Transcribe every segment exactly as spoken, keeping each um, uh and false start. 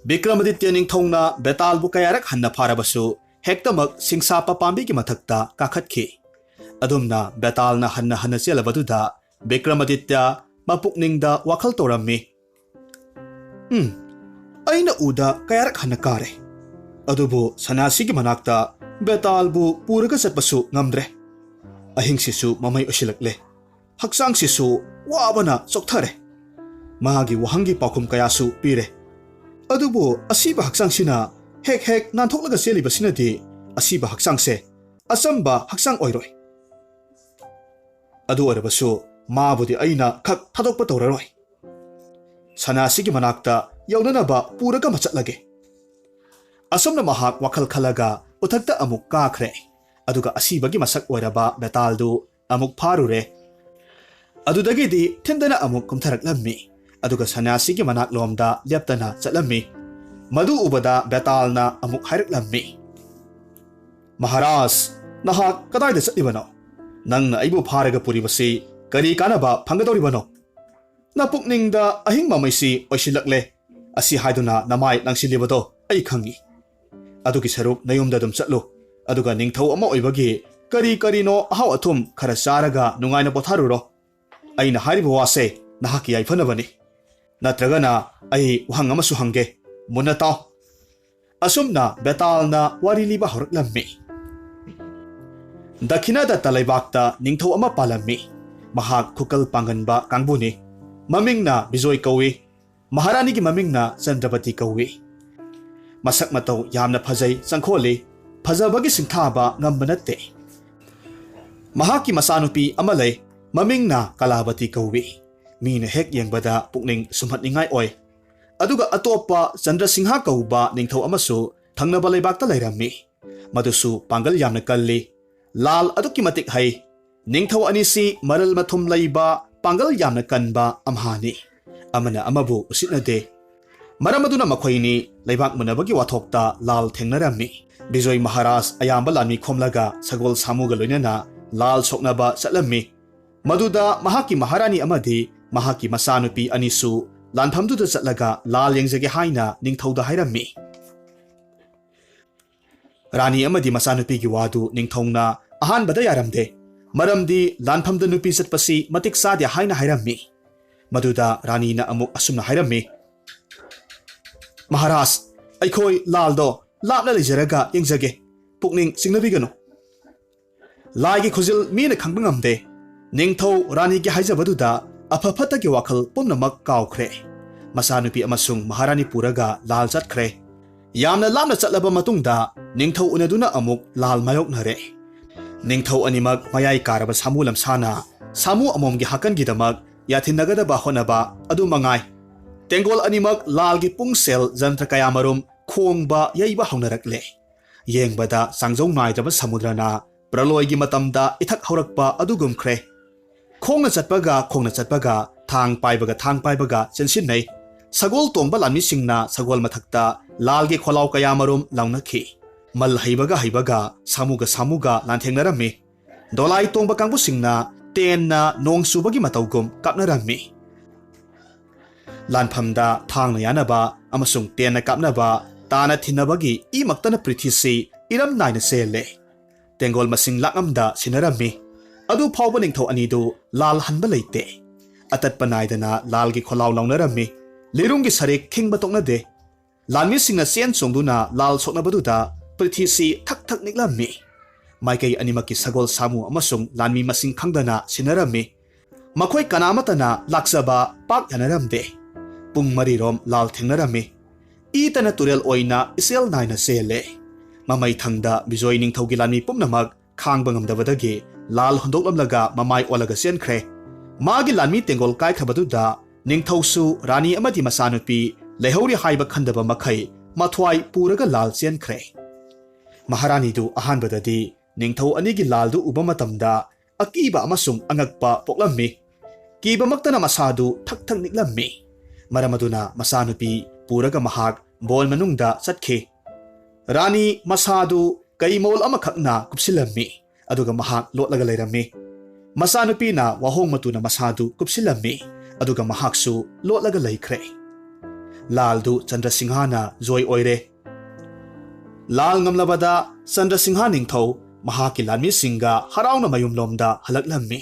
ꯕꯤꯀ꯭ꯔꯃꯥꯗꯤꯇ꯭ꯌ ꯅꯤꯡꯊꯧꯅ ꯕꯦꯇꯥꯜꯕꯨ ꯀꯌꯥꯔꯛ ꯍꯟꯅ ꯐꯥꯔꯕꯁꯨ ꯍꯦꯛꯇꯃꯛ ꯁꯤꯡꯁꯥꯞꯄ ꯄꯥꯝꯕꯤꯒꯤ ꯃꯊꯛꯇ ꯀꯥꯈꯠꯈꯤ꯫ ꯑꯗꯨꯝꯅ ꯕꯦꯇꯥꯜꯅ ꯍꯟꯅ ꯍꯟꯅ ꯆꯦꯜꯂꯕꯗꯨꯗ ꯕꯤꯀ꯭ꯔꯃꯥꯗꯤꯇ꯭ꯌ ꯃꯄꯨꯛꯅꯤꯡꯗ ꯋꯥꯈꯜ ꯇꯧꯔꯝꯃꯤ꯫ "ꯎꯝ, ꯑꯩꯅ ꯎꯗ ꯀꯌꯥꯔꯛ ꯍꯟꯅ ꯀꯥꯔꯦ, ꯑꯗꯨꯕꯨ ꯁꯅꯥꯁꯤꯒꯤ ꯃꯅꯥꯛꯇ ꯕꯦꯇꯥꯜꯕꯨ ꯄꯨꯔꯒ ꯆꯠꯄꯁꯨ ꯉꯝꯗ꯭ꯔꯦ꯫ ꯑꯍꯤꯡꯁꯤꯁꯨ ꯃꯃꯩ ꯑꯣꯏꯁꯤꯜꯂꯛꯂꯦ꯫ ꯍꯛꯆꯥꯡꯁꯤꯁꯨ ꯋꯥꯕꯅ ꯆꯣꯛꯊꯔꯦ꯫ ꯃꯥꯒꯤ ꯋꯥꯍꯪꯒꯤ ꯄꯥꯎꯈꯨꯝ ꯀꯌꯥꯁꯨ ꯄꯤꯔꯦ꯫ ꯑꯗꯨꯕꯨ ꯑꯁꯤꯕ ꯍꯛꯆꯥꯡꯁꯤꯅ ꯍꯦꯛ ꯍꯦꯛ ꯅꯥꯟꯊꯣꯛꯂꯒ ꯆꯦꯜꯂꯤꯕꯁꯤꯅꯗꯤ ꯑꯁꯤꯕ ꯍꯛꯆꯥꯡꯁꯦ ꯑꯆꯝꯕ ꯍꯛꯆꯥꯡ ꯑꯣꯏꯔꯣꯏ꯫ ꯑꯗꯨ ꯑꯣꯏꯔꯕꯁꯨ ꯃꯥꯕꯨꯗꯤ ꯑꯩꯅ ꯈꯛ ꯊꯥꯗꯣꯛꯄ ꯇꯧꯔꯔꯣꯏ꯫ ꯁꯅꯥꯁꯤꯒꯤ ꯃꯅꯥꯛꯇ ꯌꯧꯅꯅꯕ ꯄꯨꯔꯒ ꯑꯃ ꯆꯠꯂꯒꯦ꯫" ꯑꯁꯨꯝꯅ ꯃꯍꯥꯛ ꯋꯥꯈꯜ ꯈꯜꯂꯒ ꯎꯊꯛꯇ ꯑꯃꯨꯛ ꯀꯥꯈ꯭ꯔꯦ꯫ ꯑꯗꯨꯒ ꯑꯁꯤꯕꯒꯤ ꯃꯁꯛ ꯑꯣꯏꯔꯕ ꯕꯦꯇꯥꯜꯗꯨ ꯑꯃꯨꯛ ꯐꯥꯔꯨꯔꯦ꯫ ꯑꯗꯨꯗꯒꯤꯗꯤ ꯊꯤꯟꯗꯅ ꯑꯃꯨꯛ ꯀꯨꯝꯊꯔꯛꯂꯝꯃꯤ꯫ ꯑꯗꯨꯒ ꯁꯅꯥꯁꯤꯒꯤ ꯃꯅꯥꯛꯂꯣꯝꯗ ꯂꯦꯞꯇꯅ ꯆꯠꯂꯝꯃꯤ꯫ ꯃꯗꯨ ꯎꯕꯗ ꯕꯦꯇꯥꯜꯅ ꯑꯃꯨꯛ ꯍꯥꯏꯔꯛꯂꯝꯃꯤ, "ꯃꯍꯥꯔꯥꯖ, ꯅꯍꯥꯛ ꯀꯗꯥꯏꯗ ꯆꯠꯂꯤꯕꯅꯣ? ꯅꯪꯅ ꯑꯩꯕꯨ ꯐꯥꯔꯒ ꯄꯨꯔꯤꯕꯁꯤ ꯀꯔꯤ ꯀꯥꯟꯅꯕ ꯐꯪꯒꯗꯧꯔꯤꯕꯅꯣ? ꯅꯄꯨꯛꯅꯤꯡꯗ ꯑꯍꯤꯡ ꯃꯃꯩꯁꯤ ꯑꯣꯏꯁꯤꯜꯂꯛꯂꯦ꯫ ꯑꯁꯤ ꯍꯥꯏꯗꯨꯅ ꯅꯃꯥꯏ ꯂꯪꯁꯤꯜꯂꯤꯕꯗꯣ ꯑꯩ ꯈꯪꯏ꯫ ꯑꯗꯨꯒꯤ ꯁꯔꯨꯛ ꯅꯌꯨꯝꯗ ꯑꯗꯨꯝ ꯆꯠꯂꯨ, ꯑꯗꯨꯒ ꯅꯤꯡꯊꯧ ꯑꯃ ꯑꯣꯏꯕꯒꯤ ꯀꯔꯤ ꯀꯔꯤꯅꯣ ꯑꯍꯥꯎ ꯑꯊꯨꯝ ꯈꯔ ꯆꯥꯔꯒ ꯅꯨꯡꯉꯥꯏꯅ ꯄꯣꯊꯥꯔꯨꯔꯣ꯫ ꯑꯩꯅ ꯍꯥꯏꯔꯤꯕ ꯋꯥꯁꯦ ꯅꯍꯥꯛꯀꯤ ꯌꯥꯏꯐꯅꯕꯅꯤ꯫ ꯅꯠꯇ꯭ꯔꯒꯅ ꯑꯩ ꯋꯥꯍꯪ ꯑꯃꯁꯨ ꯍꯪꯒꯦ, ꯃꯨꯟꯅ ꯇꯥꯎ꯫" ꯑꯁꯨꯝꯅ ꯕꯦꯇꯥꯜꯅ ꯋꯥꯔꯤ ꯂꯤꯕ ꯍꯧꯔꯛꯂꯝꯃꯤ꯫ ꯗꯈꯤꯅꯥꯗꯠꯇ ꯂꯩꯕꯥꯛꯇ ꯅꯤꯡꯊꯧ ꯑꯃ ꯄꯥꯜꯂꯝꯃꯤ꯫ ꯃꯍꯥꯛ ꯈꯨꯀꯜ ꯄꯥꯡꯒꯟꯕ ꯀꯥꯡꯕꯨꯅꯤ꯫ ꯃꯃꯤꯡꯅ ꯕꯤꯖꯣꯏ ꯀꯧꯏ꯫ ꯃꯍꯥꯔꯥꯅꯤꯒꯤ ꯃꯃꯤꯡꯅ ꯆꯟꯗ꯭ꯔꯕꯇꯤ ꯀꯧꯏ꯫ ꯃꯁꯛ ꯃꯇꯧ ꯌꯥꯝꯅ ꯐꯖꯩ, ꯆꯪꯈꯣꯜꯂꯤ꯫ ꯐꯖꯕꯒꯤ ꯁꯤꯡꯊꯥꯕ ꯉꯝꯕ ꯅꯠꯇꯦ꯫ ꯃꯍꯥꯛꯀꯤ ꯃꯆꯥꯅꯨꯄꯤ ꯑꯃ ꯂꯩ꯫ ꯃꯃꯤꯡꯅ ꯀꯂꯥꯕꯇꯤ ꯀꯧꯏ꯫ ꯃꯤꯅ ꯍꯦꯛ ꯌꯦꯡꯕꯗ ꯄꯨꯛꯅꯤꯡ ꯁꯨꯝꯍꯠꯅꯤꯡꯉꯥꯏ ꯑꯣꯏ꯫ ꯑꯗꯨꯒ ꯑꯇꯣꯞꯄ ꯆꯟꯗ꯭ꯔꯁꯤꯡꯍ ꯀꯧꯕ ꯅꯤꯡꯊꯧ ꯑꯃꯁꯨ ꯊꯪꯅꯕ ꯂꯩꯕꯥꯛꯇ ꯂꯩꯔꯝꯃꯤ꯫ ꯃꯗꯨꯁꯨ ꯄꯥꯡꯒꯜ ꯌꯥꯝꯅ ꯀꯜꯂꯤ꯫ ꯂꯥꯜ ꯑꯗꯨꯛꯀꯤ ꯃꯇꯤꯛ ꯍꯩ꯫ ꯅꯤꯡꯊꯧ ꯑꯅꯤꯁꯤ ꯃꯔꯜ ꯃꯊꯨꯝ ꯂꯩꯕ, ꯄꯥꯡꯒꯜ ꯌꯥꯝꯅ ꯀꯟꯕ ꯑꯝꯍꯥꯅꯤ꯫ ꯑꯃꯅ ꯑꯃꯕꯨ ꯎꯁꯤꯠꯅꯗꯦ꯫ ꯃꯔꯝ ꯑꯗꯨꯅ ꯃꯈꯣꯏꯅꯤ ꯂꯩꯕꯥꯛ ꯃꯨꯟꯅꯕꯒꯤ ꯋꯥꯊꯣꯛꯇ ꯂꯥꯜ ꯊꯦꯡꯅꯔꯝꯃꯤ꯫ ꯕꯤꯖꯣꯏ ꯃꯍꯥꯔꯥꯖ ꯑꯌꯥꯝꯕ ꯂꯥꯟꯃꯤ ꯈꯣꯝꯂꯒ ꯁꯒꯣꯜ ꯁꯥꯃꯨꯒ ꯂꯣꯏꯅꯅ ꯂꯥꯜ ꯁꯣꯛꯅꯕ ꯆꯠꯂꯝꯃꯤ꯫ ꯃꯗꯨꯗ ꯃꯍꯥꯛꯀꯤ ꯃꯍꯥꯔꯥꯅꯤ ꯑꯃꯗꯤ ꯃꯍꯥꯛꯀꯤ ꯃꯆꯥꯅꯨꯄꯤ ꯑꯅꯤꯁꯨ ꯂꯥꯟꯐꯝꯗꯨꯗ ꯆꯠꯂꯒ ꯂꯥꯜ ꯌꯦꯡꯖꯒꯦ ꯍꯥꯏꯅ ꯅꯤꯡꯊꯧꯗ ꯍꯥꯏꯔꯝꯃꯤ꯫ ꯔꯥꯅꯤ ꯑꯃꯗꯤ ꯃꯆꯥꯅꯨꯄꯤꯒꯤ ꯋꯥꯗꯨ ꯅꯤꯡꯊꯧꯅ ꯑꯍꯥꯟꯕꯗ ꯌꯥꯔꯝꯗꯦ꯫ ꯃꯔꯝꯗꯤ ꯂꯥꯟꯐꯝꯗ ꯅꯨꯄꯤ ꯆꯠꯄꯁꯤ ꯃꯇꯤꯛ ꯆꯥꯗꯦ ꯍꯥꯏꯅ ꯍꯥꯏꯔꯝꯃꯤ꯫ ꯃꯗꯨꯗ ꯔꯥꯅꯤꯅ ꯑꯃꯨꯛ ꯑꯁꯨꯝꯅ ꯍꯥꯏꯔꯝꯃꯤ, "ꯃꯍꯥꯔꯥꯖ, ꯑꯩꯈꯣꯏ ꯂꯥꯜꯗꯣ ꯂꯥꯞꯅ ꯂꯩꯖꯔꯒ ꯌꯦꯡꯖꯒꯦ꯫ ꯄꯨꯛꯅꯤꯡ ꯆꯤꯡꯅꯕꯤꯒꯅꯨ꯫ ꯂꯥꯏꯒꯤ ꯈꯨꯖꯤꯜ ꯃꯤꯅ ꯈꯪꯕ ꯉꯝꯗꯦ꯫" ꯅꯤꯡꯊꯧ ꯔꯥꯅꯤꯒꯤ ꯍꯥꯏꯖꯕꯗꯨꯗ ꯑꯐ ꯐꯠꯇꯒꯤ ꯋꯥꯈꯜ ꯄꯨꯝꯅꯃꯛ ꯀꯥꯎꯈ꯭ꯔꯦ꯫ ꯃꯆꯥꯅꯨꯄꯤ ꯑꯃꯁꯨꯡ ꯃꯍꯥꯔꯥꯅꯤ ꯄꯨꯔꯒ ꯂꯥꯜ ꯆꯠꯈ꯭ꯔꯦ꯫ ꯌꯥꯝꯅ ꯂꯥꯞꯅ ꯆꯠꯂꯕ ꯃꯇꯨꯡꯗ ꯅꯤꯡꯊꯧ ꯎꯅꯗꯨꯅ ꯑꯃꯨꯛ ꯂꯥꯜ ꯃꯥꯌꯣꯛꯅꯔꯦ꯫ ꯅꯤꯡꯊꯧ ꯑꯅꯤꯃꯛ ꯃꯌꯥꯏ ꯀꯥꯔꯕ ꯁꯥꯃꯨ ꯂꯝꯁꯥꯅ ꯁꯥꯃꯨ ꯑꯃꯣꯝꯒꯤ ꯍꯥꯀꯟꯒꯤꯗꯃꯛ ꯌꯥꯊꯤꯟꯅꯒꯗꯕ ꯍꯣꯠꯅꯕ ꯑꯗꯨ ꯃꯉꯥꯏ꯫ ꯇꯦꯡꯒꯣꯜ ꯑꯅꯤꯃꯛ ꯂꯥꯜꯒꯤ ꯄꯨꯡꯁꯦꯜ ꯖꯟꯇ꯭ꯔ ꯀꯌꯥꯃꯔꯨꯝ ꯈꯣꯡꯕ ꯌꯩꯕ ꯍꯧꯅꯔꯛꯂꯦ꯫ ꯌꯦꯡꯕꯗ ꯆꯥꯡꯖꯧ ꯅꯥꯏꯗ꯭ꯔꯕ ꯁꯃꯨꯗ꯭ꯔꯅ ꯄ꯭ꯔꯂꯣꯏꯒꯤ ꯃꯇꯝꯗ ꯏꯊꯛ ꯍꯧꯔꯛꯄ ꯑꯗꯨꯒꯨꯝꯈ꯭ꯔꯦ꯫ ꯈꯣꯡꯅ ꯆꯠꯄꯒ ꯈꯣꯡꯅ ꯆꯠꯄꯒ, ꯊꯥꯡ ꯄꯥꯏꯕꯒ ꯊꯥꯡ ꯄꯥꯏꯕꯒ ꯆꯦꯟꯁꯤꯟꯅꯩ꯫ ꯁꯒꯣꯜ ꯇꯣꯡꯕ ꯂꯥꯟꯃꯤꯁꯤꯡꯅ ꯁꯒꯣꯜ ꯃꯊꯛꯇ ꯂꯥꯜꯒꯤ ꯈꯣꯜꯂꯥꯎ ꯀꯌꯥꯃꯔꯨꯝ ꯂꯥꯎꯅꯈꯤ꯫ ꯃꯜ ꯍꯩꯕꯒ ꯍꯩꯕꯒ, ꯁꯥꯃꯨꯒ ꯁꯥꯃꯨꯒ ꯂꯥꯟꯊꯦꯡꯅꯔꯝꯃꯤ꯫ ꯗꯣꯂꯥꯏ ꯇꯣꯡꯕ ꯀꯥꯡꯕꯨꯁꯤꯡꯅ ꯇꯦꯟꯅ ꯅꯣꯡ ꯆꯨꯕꯒꯤ ꯃꯇꯧꯒꯨꯝ ꯀꯥꯞꯅꯔꯝꯃꯤ꯫ ꯂꯥꯟꯐꯝꯗ ꯊꯥꯡꯅ ꯌꯥꯅꯕ ꯑꯃꯁꯨꯡ ꯇꯦꯟꯅ ꯀꯥꯞꯅꯕ, ꯇꯥꯅ ꯊꯤꯟꯅꯕꯒꯤ ꯏꯃꯛꯇꯅ ꯄ꯭ꯔꯤꯊꯤꯁꯤ ꯏꯔꯝ ꯅꯥꯏꯅ ꯆꯦꯜꯂꯦ꯫ ꯇꯦꯡꯒꯣꯜ ꯃꯁꯤꯡ ꯂꯥꯛ ꯑꯃꯗ ꯁꯤꯟꯅꯔꯝꯃꯤ꯫ ꯑꯗꯨ ꯐꯥꯎꯕ ꯅꯤꯡꯊꯧ ꯑꯅꯤꯗꯨ ꯂꯥꯜ ꯍꯟꯕ ꯂꯩꯇꯦ꯫ ꯑꯇꯠꯄ ꯅꯥꯏꯗꯅ ꯂꯥꯜꯒꯤ ꯈꯣꯜꯂꯥꯎ ꯂꯥꯎꯅꯔꯝꯃꯤ꯫ ꯂꯤꯔꯨꯡꯒꯤ ꯁꯔꯤꯛ ꯈꯤꯡꯕ ꯇꯣꯛꯅꯗꯦ꯫ ꯂꯥꯟꯃꯤꯁꯤꯡꯅ ꯆꯦꯟ ꯆꯣꯡꯗꯨꯅ ꯂꯥꯜ ꯁꯣꯛꯅꯕꯗꯨꯗ ꯄ꯭ꯔꯤꯊꯤꯁꯤ ꯊꯛ ꯊꯛ ꯅꯤꯛꯂꯝꯃꯤ꯫ ꯃꯥꯏꯀꯩ ꯑꯅꯤꯃꯛꯀꯤ ꯁꯒꯣꯜ ꯁꯥꯃꯨ ꯑꯃꯁꯨꯡ ꯂꯥꯟꯃꯤ ꯃꯁꯤꯡ ꯈꯪꯗꯅ ꯁꯤꯟꯅꯔꯝꯃꯤ꯫ ꯃꯈꯣꯏ ꯀꯅꯥꯃꯠꯇꯅ ꯂꯥꯛꯆꯕ ꯄꯥꯛ ꯌꯥꯅꯔꯝꯗꯦ꯫ ꯄꯨꯡ ꯃꯔꯤꯔꯣꯝ ꯂꯥꯜ ꯊꯦꯡꯅꯔꯝꯃꯤ꯫ ꯏꯇꯅ ꯇꯨꯔꯦꯜ ꯑꯣꯏꯅ ꯏꯆꯦꯜ ꯅꯥꯏꯅ ꯆꯦꯜꯂꯦ꯫ ꯃꯃꯩ ꯊꯪꯗ ꯕꯤꯖꯣꯏ ꯅꯤꯡꯊꯧꯒꯤ ꯂꯥꯟꯃꯤ ꯄꯨꯝꯅꯃꯛ ꯈꯥꯡꯕ ꯉꯝꯗꯕꯗꯒꯤ ꯂꯥꯜ ꯍꯨꯟꯗꯣꯛꯂꯝꯂꯒ ꯃꯃꯥꯏ ꯑꯣꯜꯂꯒ ꯆꯦꯟꯈ꯭ꯔꯦ꯫ ꯃꯥꯒꯤ ꯂꯥꯟꯃꯤ ꯇꯦꯡꯒꯣꯜ ꯀꯥꯏꯈ꯭ꯔꯕꯗꯨꯗ ꯅꯤꯡꯊꯧꯁꯨ ꯔꯥꯅꯤ ꯑꯃꯗꯤ ꯃꯆꯥꯅꯨꯄꯤ ꯂꯩꯍꯧꯔꯤ ꯍꯥꯏꯕ ꯈꯟꯗꯕ ꯃꯈꯩ ꯃꯊ꯭ꯋꯥꯏ ꯄꯨꯔꯒ ꯂꯥꯜ ꯆꯦꯟꯈ꯭ꯔꯦ꯫ ꯃꯍꯥꯔꯥꯅꯤꯗꯨ ꯑꯍꯥꯟꯕꯗꯗꯤ ꯅꯤꯡꯊꯧ ꯑꯅꯤꯒꯤ ꯂꯥꯜꯗꯨ ꯎꯕ ꯃꯇꯝꯗ ꯑꯀꯤꯕ ꯑꯃꯁꯨꯡ ꯑꯉꯛꯄ ꯄꯣꯛꯂꯝꯃꯤ꯫ ꯀꯤꯕꯃꯛꯇꯅ ꯃꯁꯥꯗꯨ ꯊꯛ ꯊꯛ ꯅꯤꯛꯂꯝꯃꯤ꯫ ꯃꯔꯝ ꯑꯗꯨꯅ ꯃꯆꯥꯅꯨꯄꯤ ꯄꯨꯔꯒ ꯃꯍꯥꯛ ꯕꯣꯜ ꯃꯅꯨꯡꯗ ꯆꯠꯈꯤ꯫ ꯔꯥꯅꯤ ꯃꯁꯥꯗꯨ ꯀꯩ ꯃꯣꯜ ꯑꯃꯈꯛꯅ ꯀꯨꯞꯁꯤꯜꯂꯝꯃꯤ, ꯑꯗꯨꯒ ꯃꯍꯥꯛ ꯂꯣꯠꯂꯒ ꯂꯩꯔꯝꯃꯤ꯫ ꯃꯆꯥꯅꯨꯄꯤꯅ ꯋꯥꯍꯣꯡ ꯃꯇꯨꯅ ꯃꯁꯥꯗꯨ ꯀꯨꯞꯁꯤꯜꯂꯝꯃꯤ, ꯑꯗꯨꯒ ꯃꯍꯥꯛꯁꯨ ꯂꯣꯠꯂꯒ ꯂꯩꯈ꯭ꯔꯦ꯫ ꯂꯥꯜꯗꯨ ꯆꯟꯗ꯭ꯔꯁꯤꯡꯍꯥꯅ ꯖꯣꯏ ꯑꯣꯏꯔꯦ꯫ ꯂꯥꯜ ꯉꯝꯂꯕꯗ ꯆꯟꯗ꯭ꯔꯁꯤꯡꯍꯥ ꯅꯤꯡꯊꯧ ꯃꯍꯥꯛꯀꯤ ꯂꯥꯟꯃꯤꯁꯤꯡꯒ ꯍꯔꯥꯎꯅ ꯃꯌꯨꯝꯂꯣꯝꯗ ꯍꯜꯂꯛꯂꯝꯃꯤ꯫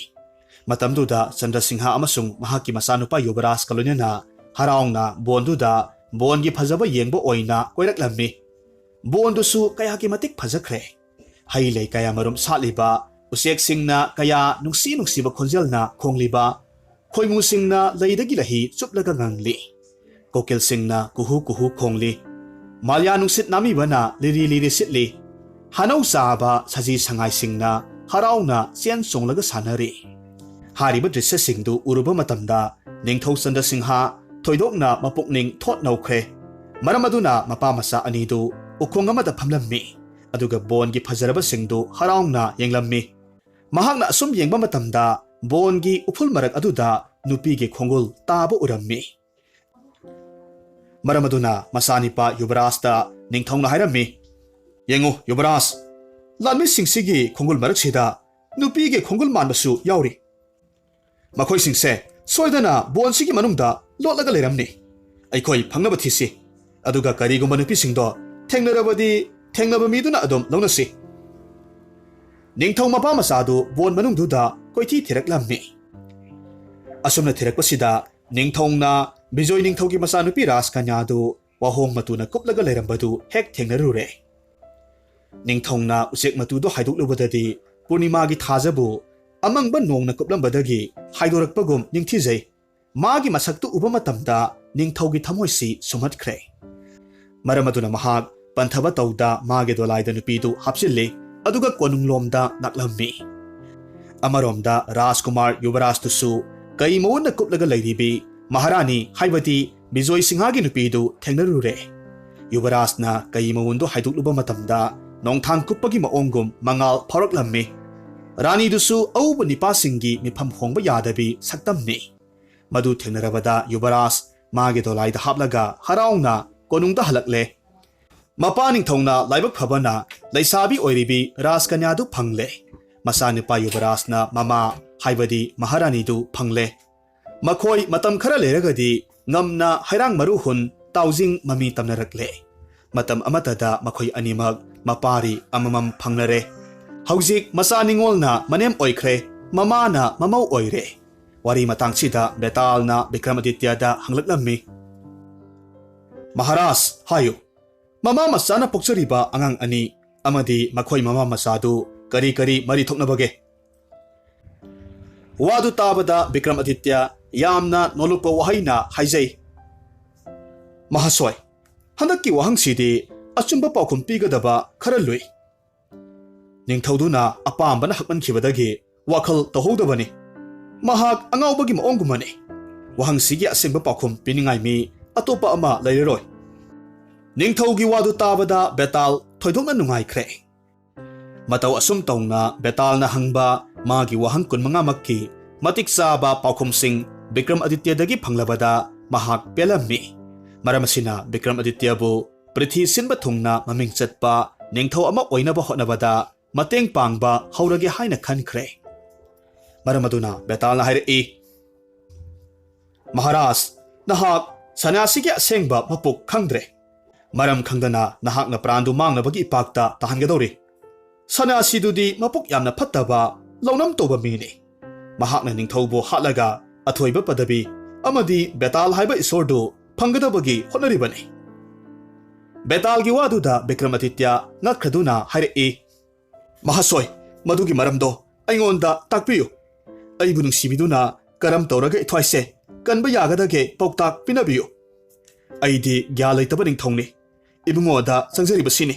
ꯃꯇꯝꯗꯨꯗ ꯆꯟꯗ꯭ꯔꯁꯤꯡꯍꯥ ꯑꯃꯁꯨꯡ ꯃꯍꯥꯛꯀꯤ ꯃꯆꯥꯅꯨꯄꯥ ꯌꯨꯕꯔꯥꯖꯀ ꯂꯣꯏꯅꯅ ꯍꯔꯥꯎꯅ ꯕꯣꯟꯗꯨꯗ ꯕꯣꯟꯒꯤ ꯐꯖꯕ ꯌꯦꯡꯕ ꯑꯣꯏꯅ ꯀꯣꯏꯔꯛꯂꯝꯃꯤ꯫ ꯕꯣꯟꯗꯨꯁꯨ ꯀꯌꯥꯒꯤ ꯃꯇꯤꯛ ꯐꯖꯈ꯭ꯔꯦ꯫ ꯍꯩ ꯂꯩ ꯀꯌꯥ ꯃꯔꯨꯝ ꯁꯥꯠꯂꯤꯕ, ꯎꯆꯦꯛꯁꯤꯡꯅ ꯀꯌꯥ ꯅꯨꯡꯁꯤ ꯅꯨꯡꯁꯤꯕ ꯈꯣꯟꯖꯦꯜꯅ ꯈꯣꯡꯂꯤꯕ, ꯈꯣꯏꯃꯨꯁꯤꯡꯅ ꯂꯩꯗꯒꯤ ꯂꯍꯤ ꯆꯨꯞꯂꯒ ꯉꯪꯂꯤ꯫ ꯀꯣꯀꯤꯜꯁꯤꯡꯅ ꯀꯨꯍꯨ ꯀꯨꯍꯨ ꯈꯣꯡꯂꯤ꯫ ꯃꯥꯂ꯭ꯌꯥ ꯅꯨꯡꯁꯤꯠ ꯅꯥꯃꯤꯕꯅ ꯂꯤꯔꯤ ꯂꯤꯔꯤ ꯁꯤꯠꯂꯤ꯫ ꯍꯅꯧ ꯆꯥꯕ ꯁꯖꯤ ꯁꯉꯥꯏꯁꯤꯡꯅ ꯍꯔꯥꯎꯅ ꯆꯦꯟ ꯆꯣꯡꯂꯒ ꯁꯥꯟꯅꯔꯤ꯫ ꯍꯥꯏꯔꯤꯕ ꯗ꯭ꯔꯤꯁ꯭ꯌꯁꯤꯡꯗꯨ ꯎꯔꯨꯕ ꯃꯇꯝꯗ ꯅꯤꯡꯊꯧ ꯆꯟꯗ꯭ꯔꯁꯤꯡꯍ ꯊꯣꯏꯗꯣꯛꯅ ꯃꯄꯨꯛꯅꯤꯡ ꯊꯣꯠ ꯅꯧꯈ꯭ꯔꯦ꯫ ꯃꯔꯝ ꯑꯗꯨꯅ ꯃꯄꯥ ꯃꯆꯥ ꯑꯅꯤꯗꯨ ꯎꯈꯣꯡ ꯑꯃꯗ ꯐꯝꯂꯝꯃꯤ, ꯑꯗꯨꯒ ꯕꯣꯟꯒꯤ ꯐꯖꯔꯕꯁꯤꯡꯗꯨ ꯍꯔꯥꯎꯅ ꯌꯦꯡꯂꯝꯃꯤ꯫ ꯃꯍꯥꯛꯅ ꯑꯁꯨꯝ ꯌꯦꯡꯕ ꯃꯇꯝꯗ ꯕꯣꯟꯒꯤ ꯎꯐꯨꯜ ꯃꯔꯛ ꯑꯗꯨꯗ ꯅꯨꯄꯤꯒꯤ ꯈꯣꯡꯒꯨꯜ ꯇꯥꯕ ꯎꯔꯝꯃꯤ꯫ ꯃꯔꯝ ꯑꯗꯨꯅ ꯃꯆꯥꯅꯤꯄꯥ ꯌꯨꯕꯔꯥꯖꯇ ꯅꯤꯡꯊꯧꯅ ꯍꯥꯏꯔꯝꯃꯤ, "ꯌꯦꯡꯉꯨ ꯌꯨꯕꯔꯥꯖ, ꯂꯥꯟꯃꯤꯁꯤꯡꯁꯤꯒꯤ ꯈꯣꯡꯒꯨꯜ ꯃꯔꯛꯁꯤꯗ ꯅꯨꯄꯤꯒꯤ ꯈꯣꯡꯒꯨꯜ ꯃꯥꯟꯕꯁꯨ ꯌꯥꯎꯔꯤ꯫ ꯃꯈꯣꯏꯁꯤꯡꯁꯦ ꯁꯣꯏꯗꯅ ꯕꯣꯟꯁꯤꯒꯤ ꯃꯅꯨꯡꯗ ꯂꯣꯠꯂꯒ ꯂꯩꯔꯝꯅꯤ꯫ ꯑꯩꯈꯣꯏ ꯐꯪꯅꯕ ꯊꯤꯁꯤ꯫ ꯑꯗꯨꯒ ꯀꯔꯤꯒꯨꯝꯕ ꯅꯨꯄꯤꯁꯤꯡꯗꯣ ꯊꯦꯡꯅꯔꯕꯗꯤ ꯊꯦꯡꯅꯕ ꯃꯤꯗꯨꯅ ꯑꯗꯨꯝ ꯂꯧꯅꯁꯤ꯫" ꯅꯤꯡꯊꯧ ꯃꯄꯥ ꯃꯆꯥꯗꯨ ꯕꯣꯟ ꯃꯅꯨꯡꯗꯨꯗ ꯀꯣꯏꯊꯤ ꯊꯤꯔꯛꯂꯝꯃꯤ꯫ ꯑꯁꯨꯝꯅ ꯊꯤꯔꯛꯄꯁꯤꯗ ꯅꯤꯡꯊꯧꯅ ꯕꯤꯖꯣꯏ ꯅꯤꯡꯊꯧꯒꯤ ꯃꯆꯥꯅꯨꯄꯤ ꯔꯥꯖꯀꯟꯌꯥꯗꯨ ꯋꯥꯍꯣꯡ ꯃꯇꯨꯅ ꯀꯨꯞꯂꯒ ꯂꯩꯔꯝꯕꯗꯨ ꯍꯦꯛ ꯊꯦꯡꯅꯔꯨꯔꯦ꯫ ꯅꯤꯡꯊꯧꯅ ꯎꯆꯦꯛ ꯃꯇꯨꯗꯨ ꯍꯥꯏꯗꯣꯛꯂꯨꯕꯗꯗꯤ ꯄꯨꯔꯅꯤꯃꯥꯒꯤ ꯊꯥꯖꯕꯨ ꯑꯃꯪꯕ ꯅꯣꯡꯅ ꯀꯨꯞꯂꯝꯕꯗꯒꯤ ꯍꯥꯏꯗꯣꯔꯛꯄꯒꯨꯝ ꯅꯤꯡꯊꯤꯖꯩ꯫ ꯃꯥꯒꯤ ꯃꯁꯛꯇꯨ ꯎꯕ ꯃꯇꯝꯗ ꯅꯤꯡꯊꯧꯒꯤ ꯊꯃꯣꯏꯁꯤ ꯁꯨꯝꯍꯠꯈ꯭ꯔꯦ꯫ ꯃꯔꯝ ꯑꯗꯨꯅ ꯃꯍꯥꯛ ꯄꯟꯊꯕ ꯇꯧꯗ ꯃꯥꯒꯤ ꯗꯣꯂꯥꯏꯗ ꯅꯨꯄꯤꯗꯨ ꯍꯥꯞꯆꯤꯜꯂꯤ, ꯑꯗꯨꯒ ꯀꯣꯅꯨꯡꯂꯣꯝꯗ ꯂꯥꯛꯂꯝꯃꯤ꯫ ꯑꯃꯔꯣꯝꯗ ꯔꯥꯖꯀꯨꯃꯥꯔ ꯌꯨꯕꯔꯥꯖꯇꯨꯁꯨ ꯀꯩ ꯃꯑꯣꯟꯅ ꯀꯨꯞꯂꯒ ꯂꯩꯔꯤꯕꯤ ꯃꯍꯥꯔꯥꯅꯤ, ꯍꯥꯏꯕꯗꯤ ꯕꯤꯖꯣꯏ ꯁꯤꯡꯍꯒꯤ ꯅꯨꯄꯤꯗꯨ ꯊꯦꯡꯅꯔꯨꯔꯦ꯫ ꯌꯨꯕꯔꯥꯖꯅ ꯀꯩ ꯃꯑꯣꯟꯗꯨ ꯍꯥꯏꯗꯣꯛꯂꯨꯕ ꯃꯇꯝꯗ ꯅꯣꯡꯊꯥꯡ ꯀꯨꯞꯄꯒꯤ ꯃꯑꯣꯡꯒꯨꯝ ꯃꯉꯥꯜ ꯐꯥꯎꯔꯛꯂꯝꯃꯤ꯫ ꯔꯥꯅꯤꯗꯨꯁꯨ ꯑꯎꯕ ꯅꯤꯄꯥꯁꯤꯡꯒꯤ ꯃꯤꯐꯝ ꯍꯣꯡꯕ ꯌꯥꯗꯕꯤ ꯁꯛꯇꯝꯅꯤ꯫ ꯃꯗꯨ ꯊꯦꯡꯅꯔꯕꯗ ꯌꯨꯕꯔꯥꯖ ꯃꯥꯒꯤ ꯗꯣꯂꯥꯏꯗ ꯍꯥꯞꯂꯒ ꯍꯔꯥꯎꯅ ꯀꯣꯅꯨꯡꯗ ꯍꯜꯂꯛꯂꯦ꯫ ꯃꯄꯥ ꯅꯤꯡꯊꯧꯅ ꯂꯥꯏꯕꯛ ꯐꯕꯅ ꯂꯩꯁꯥꯕꯤ ꯑꯣꯏꯔꯤꯕꯤ ꯔꯥꯖꯀꯟꯌꯥꯗꯨ ꯐꯪꯂꯦ꯫ ꯃꯆꯥꯅꯨꯄꯥ ꯌꯨꯕꯔꯥꯖꯅ ꯃꯃꯥ, ꯍꯥꯏꯕꯗꯤ ꯃꯍꯥꯔꯥꯅꯤꯗꯨ ꯐꯪꯂꯦ꯫ ꯃꯈꯣꯏ ꯃꯇꯝ ꯈꯔ ꯂꯩꯔꯒꯗꯤ ꯉꯝꯅ ꯍꯩꯔꯥꯡ ꯃꯔꯨ ꯍꯨꯟ ꯇꯥꯎꯖꯤꯡ ꯃꯃꯤ ꯇꯝꯅꯔꯛꯂꯦ꯫ ꯃꯇꯝ ꯑꯃꯠꯇꯗ ꯃꯈꯣꯏ ꯑꯅꯤꯃꯛ ꯃꯄꯥꯔꯤ ꯑꯃꯃꯝ ꯐꯪꯂꯔꯦ꯫ ꯍꯧꯖꯤꯛ ꯃꯆꯥ ꯅꯤꯉꯣꯜꯅ ꯃꯅꯦꯝ ꯑꯣꯏꯈ꯭ꯔꯦ, ꯃꯃꯥꯅ ꯃꯃꯧ ꯑꯣꯏꯔꯦ꯫ ꯋꯥꯔꯤ ꯃꯇꯥꯡꯁꯤꯗ ꯕꯦꯇꯥꯜꯅ ꯕꯤꯀ꯭ꯔꯃꯥꯗꯤꯇ꯭ꯌꯗ ꯍꯪꯂꯛꯂꯝꯃꯤ, "ꯃꯍꯥꯔꯥꯖ, ꯍꯥꯏꯌꯨ, ꯃꯃꯥ ꯃꯆꯥꯅ ꯄꯣꯛꯆꯔꯤꯕ ꯑꯉꯥꯡ ꯑꯅꯤ ꯑꯃꯗꯤ ꯃꯈꯣꯏ ꯃꯃꯥ ꯃꯆꯥꯗꯨ ꯀꯔꯤ ꯀꯔꯤ ꯃꯔꯤ ꯊꯣꯛꯅꯕꯒꯦ?" ꯋꯥꯗꯨ ꯇꯥꯕꯗ ꯕꯤꯀ꯭ꯔꯃꯥꯗꯤꯇ꯭ꯌ ꯌꯥꯝꯅ ꯅꯣꯂꯨꯛꯄ ꯋꯥꯍꯩꯅ ꯍꯥꯏꯖꯩ, "ꯃꯍꯥꯁꯣꯏ, ꯍꯟꯗꯛꯀꯤ ꯋꯥꯍꯪꯁꯤꯗꯤ ꯑꯆꯨꯝꯕ ꯄꯥꯎꯈꯨꯝ ꯄꯤꯒꯗꯕ ꯈꯔ ꯂꯨꯏ꯫ ꯅꯤꯡꯊꯧꯗꯨꯅ ꯑꯄꯥꯝꯕꯅ ꯍꯛꯃꯟꯈꯤꯕꯗꯒꯤ ꯋꯥꯈꯜ ꯇꯧꯍꯧꯗꯕꯅꯤ꯫ ꯃꯍꯥꯛ ꯑꯉꯥꯎꯕꯒꯤ ꯃꯑꯣꯡꯒꯨꯝꯕꯅꯤ꯫ ꯋꯥꯍꯪꯁꯤꯒꯤ ꯑꯁꯦꯡꯕ ꯄꯥꯎꯈꯨꯝ ꯄꯤꯅꯤꯡꯉꯥꯏ ꯃꯤ ꯑꯇꯣꯞꯄ ꯑꯃ ꯂꯩꯔꯔꯣꯏ꯫" ꯅꯤꯡꯊꯧꯒꯤ ꯋꯥꯗꯨ ꯇꯥꯕꯗ ꯕꯦꯇꯥꯜ ꯊꯣꯏꯗꯣꯛꯅ ꯅꯨꯡꯉꯥꯏꯈ꯭ꯔꯦ꯫ ꯃꯇꯧ ꯑꯁꯨꯝ ꯇꯧꯅ ꯕꯦꯇꯥꯜꯅ ꯍꯪꯕ ꯃꯥꯒꯤ ꯋꯥꯍꯪ ꯀꯨꯟꯃꯉꯥꯃꯛꯀꯤ ꯃꯇꯤꯛ ꯆꯥꯕ ꯄꯥꯎꯈꯨꯝꯁꯤꯡ ꯕꯤꯀ꯭ꯔꯃꯥꯗꯤꯇ꯭ꯌꯗꯒꯤ ꯐꯪꯂꯕꯗ ꯃꯍꯥꯛ ꯄꯦꯜꯂꯝꯃꯤ꯫ ꯃꯔꯝ ꯑꯁꯤꯅ ꯕꯤꯀ꯭ꯔꯃꯥꯗꯤꯇ꯭ꯌꯕꯨ ꯄ꯭ꯔꯤꯊꯤ ꯁꯤꯟꯕ ꯊꯨꯡꯅ ꯃꯃꯤꯡ ꯆꯠꯄ ꯅꯤꯡꯊꯧ ꯑꯃ ꯑꯣꯏꯅꯕ ꯍꯣꯠꯅꯕꯗ ꯃꯇꯦꯡ ꯄꯥꯡꯕ ꯍꯧꯔꯒꯦ ꯍꯥꯏꯅ ꯈꯟꯈ꯭ꯔꯦ꯫ ꯃꯔꯝ ꯑꯗꯨꯅ ꯕꯦꯇꯥꯜꯅ ꯍꯥꯏꯔꯛꯏ, "ꯃꯍꯥꯔꯥꯖ, ꯅꯍꯥꯛ ꯁꯟꯅ꯭ꯌꯥꯁꯤꯒꯤ ꯑꯁꯦꯡꯕ ꯃꯄꯣꯛ ꯈꯪꯗ꯭ꯔꯦ꯫ ꯃꯔꯝ ꯈꯪꯗꯅ ꯅꯍꯥꯛꯅ ꯄ꯭ꯔꯥꯟꯗꯨ ꯃꯥꯡꯅꯕꯒꯤ ꯏꯄꯥꯛꯇ ꯇꯥꯍꯟꯒꯗꯧꯔꯤ꯫ ꯁꯟꯅ꯭ꯌꯥꯁꯤꯗꯨꯗꯤ ꯃꯄꯨꯛ ꯌꯥꯝꯅ ꯐꯠꯇꯕ, ꯂꯧꯅꯝ ꯇꯧꯕ ꯃꯤꯅꯤ꯫ ꯃꯍꯥꯛꯅ ꯅꯤꯡꯊꯧꯕꯨ ꯍꯥꯠꯂꯒ ꯑꯊꯣꯏꯕ ꯄꯗꯕꯤ ꯑꯃꯗꯤ ꯕꯦꯇꯥꯜ ꯍꯥꯏꯕ ꯏꯁꯣꯔꯗꯨ ꯐꯪꯒꯗꯕꯒꯤ ꯍꯣꯠꯅꯔꯤꯕꯅꯤ꯫" ꯕꯦꯇꯥꯜꯒꯤ ꯋꯥꯗꯨꯗ ꯕꯤꯀ꯭ꯔꯃꯥꯗꯤꯇ꯭ꯌ ꯉꯛꯈ꯭ꯔꯗꯨꯅ ꯍꯥꯏꯔꯛꯏ, "ꯃꯍꯥꯁꯣꯏ, ꯃꯗꯨꯒꯤ ꯃꯔꯝꯗꯣ ꯑꯩꯉꯣꯟꯗ ꯇꯥꯛꯄꯤꯌꯨ꯫ ꯑꯩꯕꯨ ꯅꯨꯡꯁꯤꯕꯤꯗꯨꯅ ꯀꯔꯝ ꯇꯧꯔꯒ ꯏꯊ꯭ꯋꯥꯏꯁꯦ ꯀꯟꯕ ꯌꯥꯒꯗꯒꯦ ꯄꯥꯎꯇꯥꯛ ꯄꯤꯅꯕꯤꯌꯨ꯫ ꯑꯩꯗꯤ ꯒ꯭ꯌꯥꯟ ꯂꯩꯇꯕ ꯅꯤꯡꯊꯧꯅꯤ꯫ ꯏꯕꯨꯡꯉꯣꯗ ꯆꯪꯖꯔꯤꯕꯁꯤꯅꯤ꯫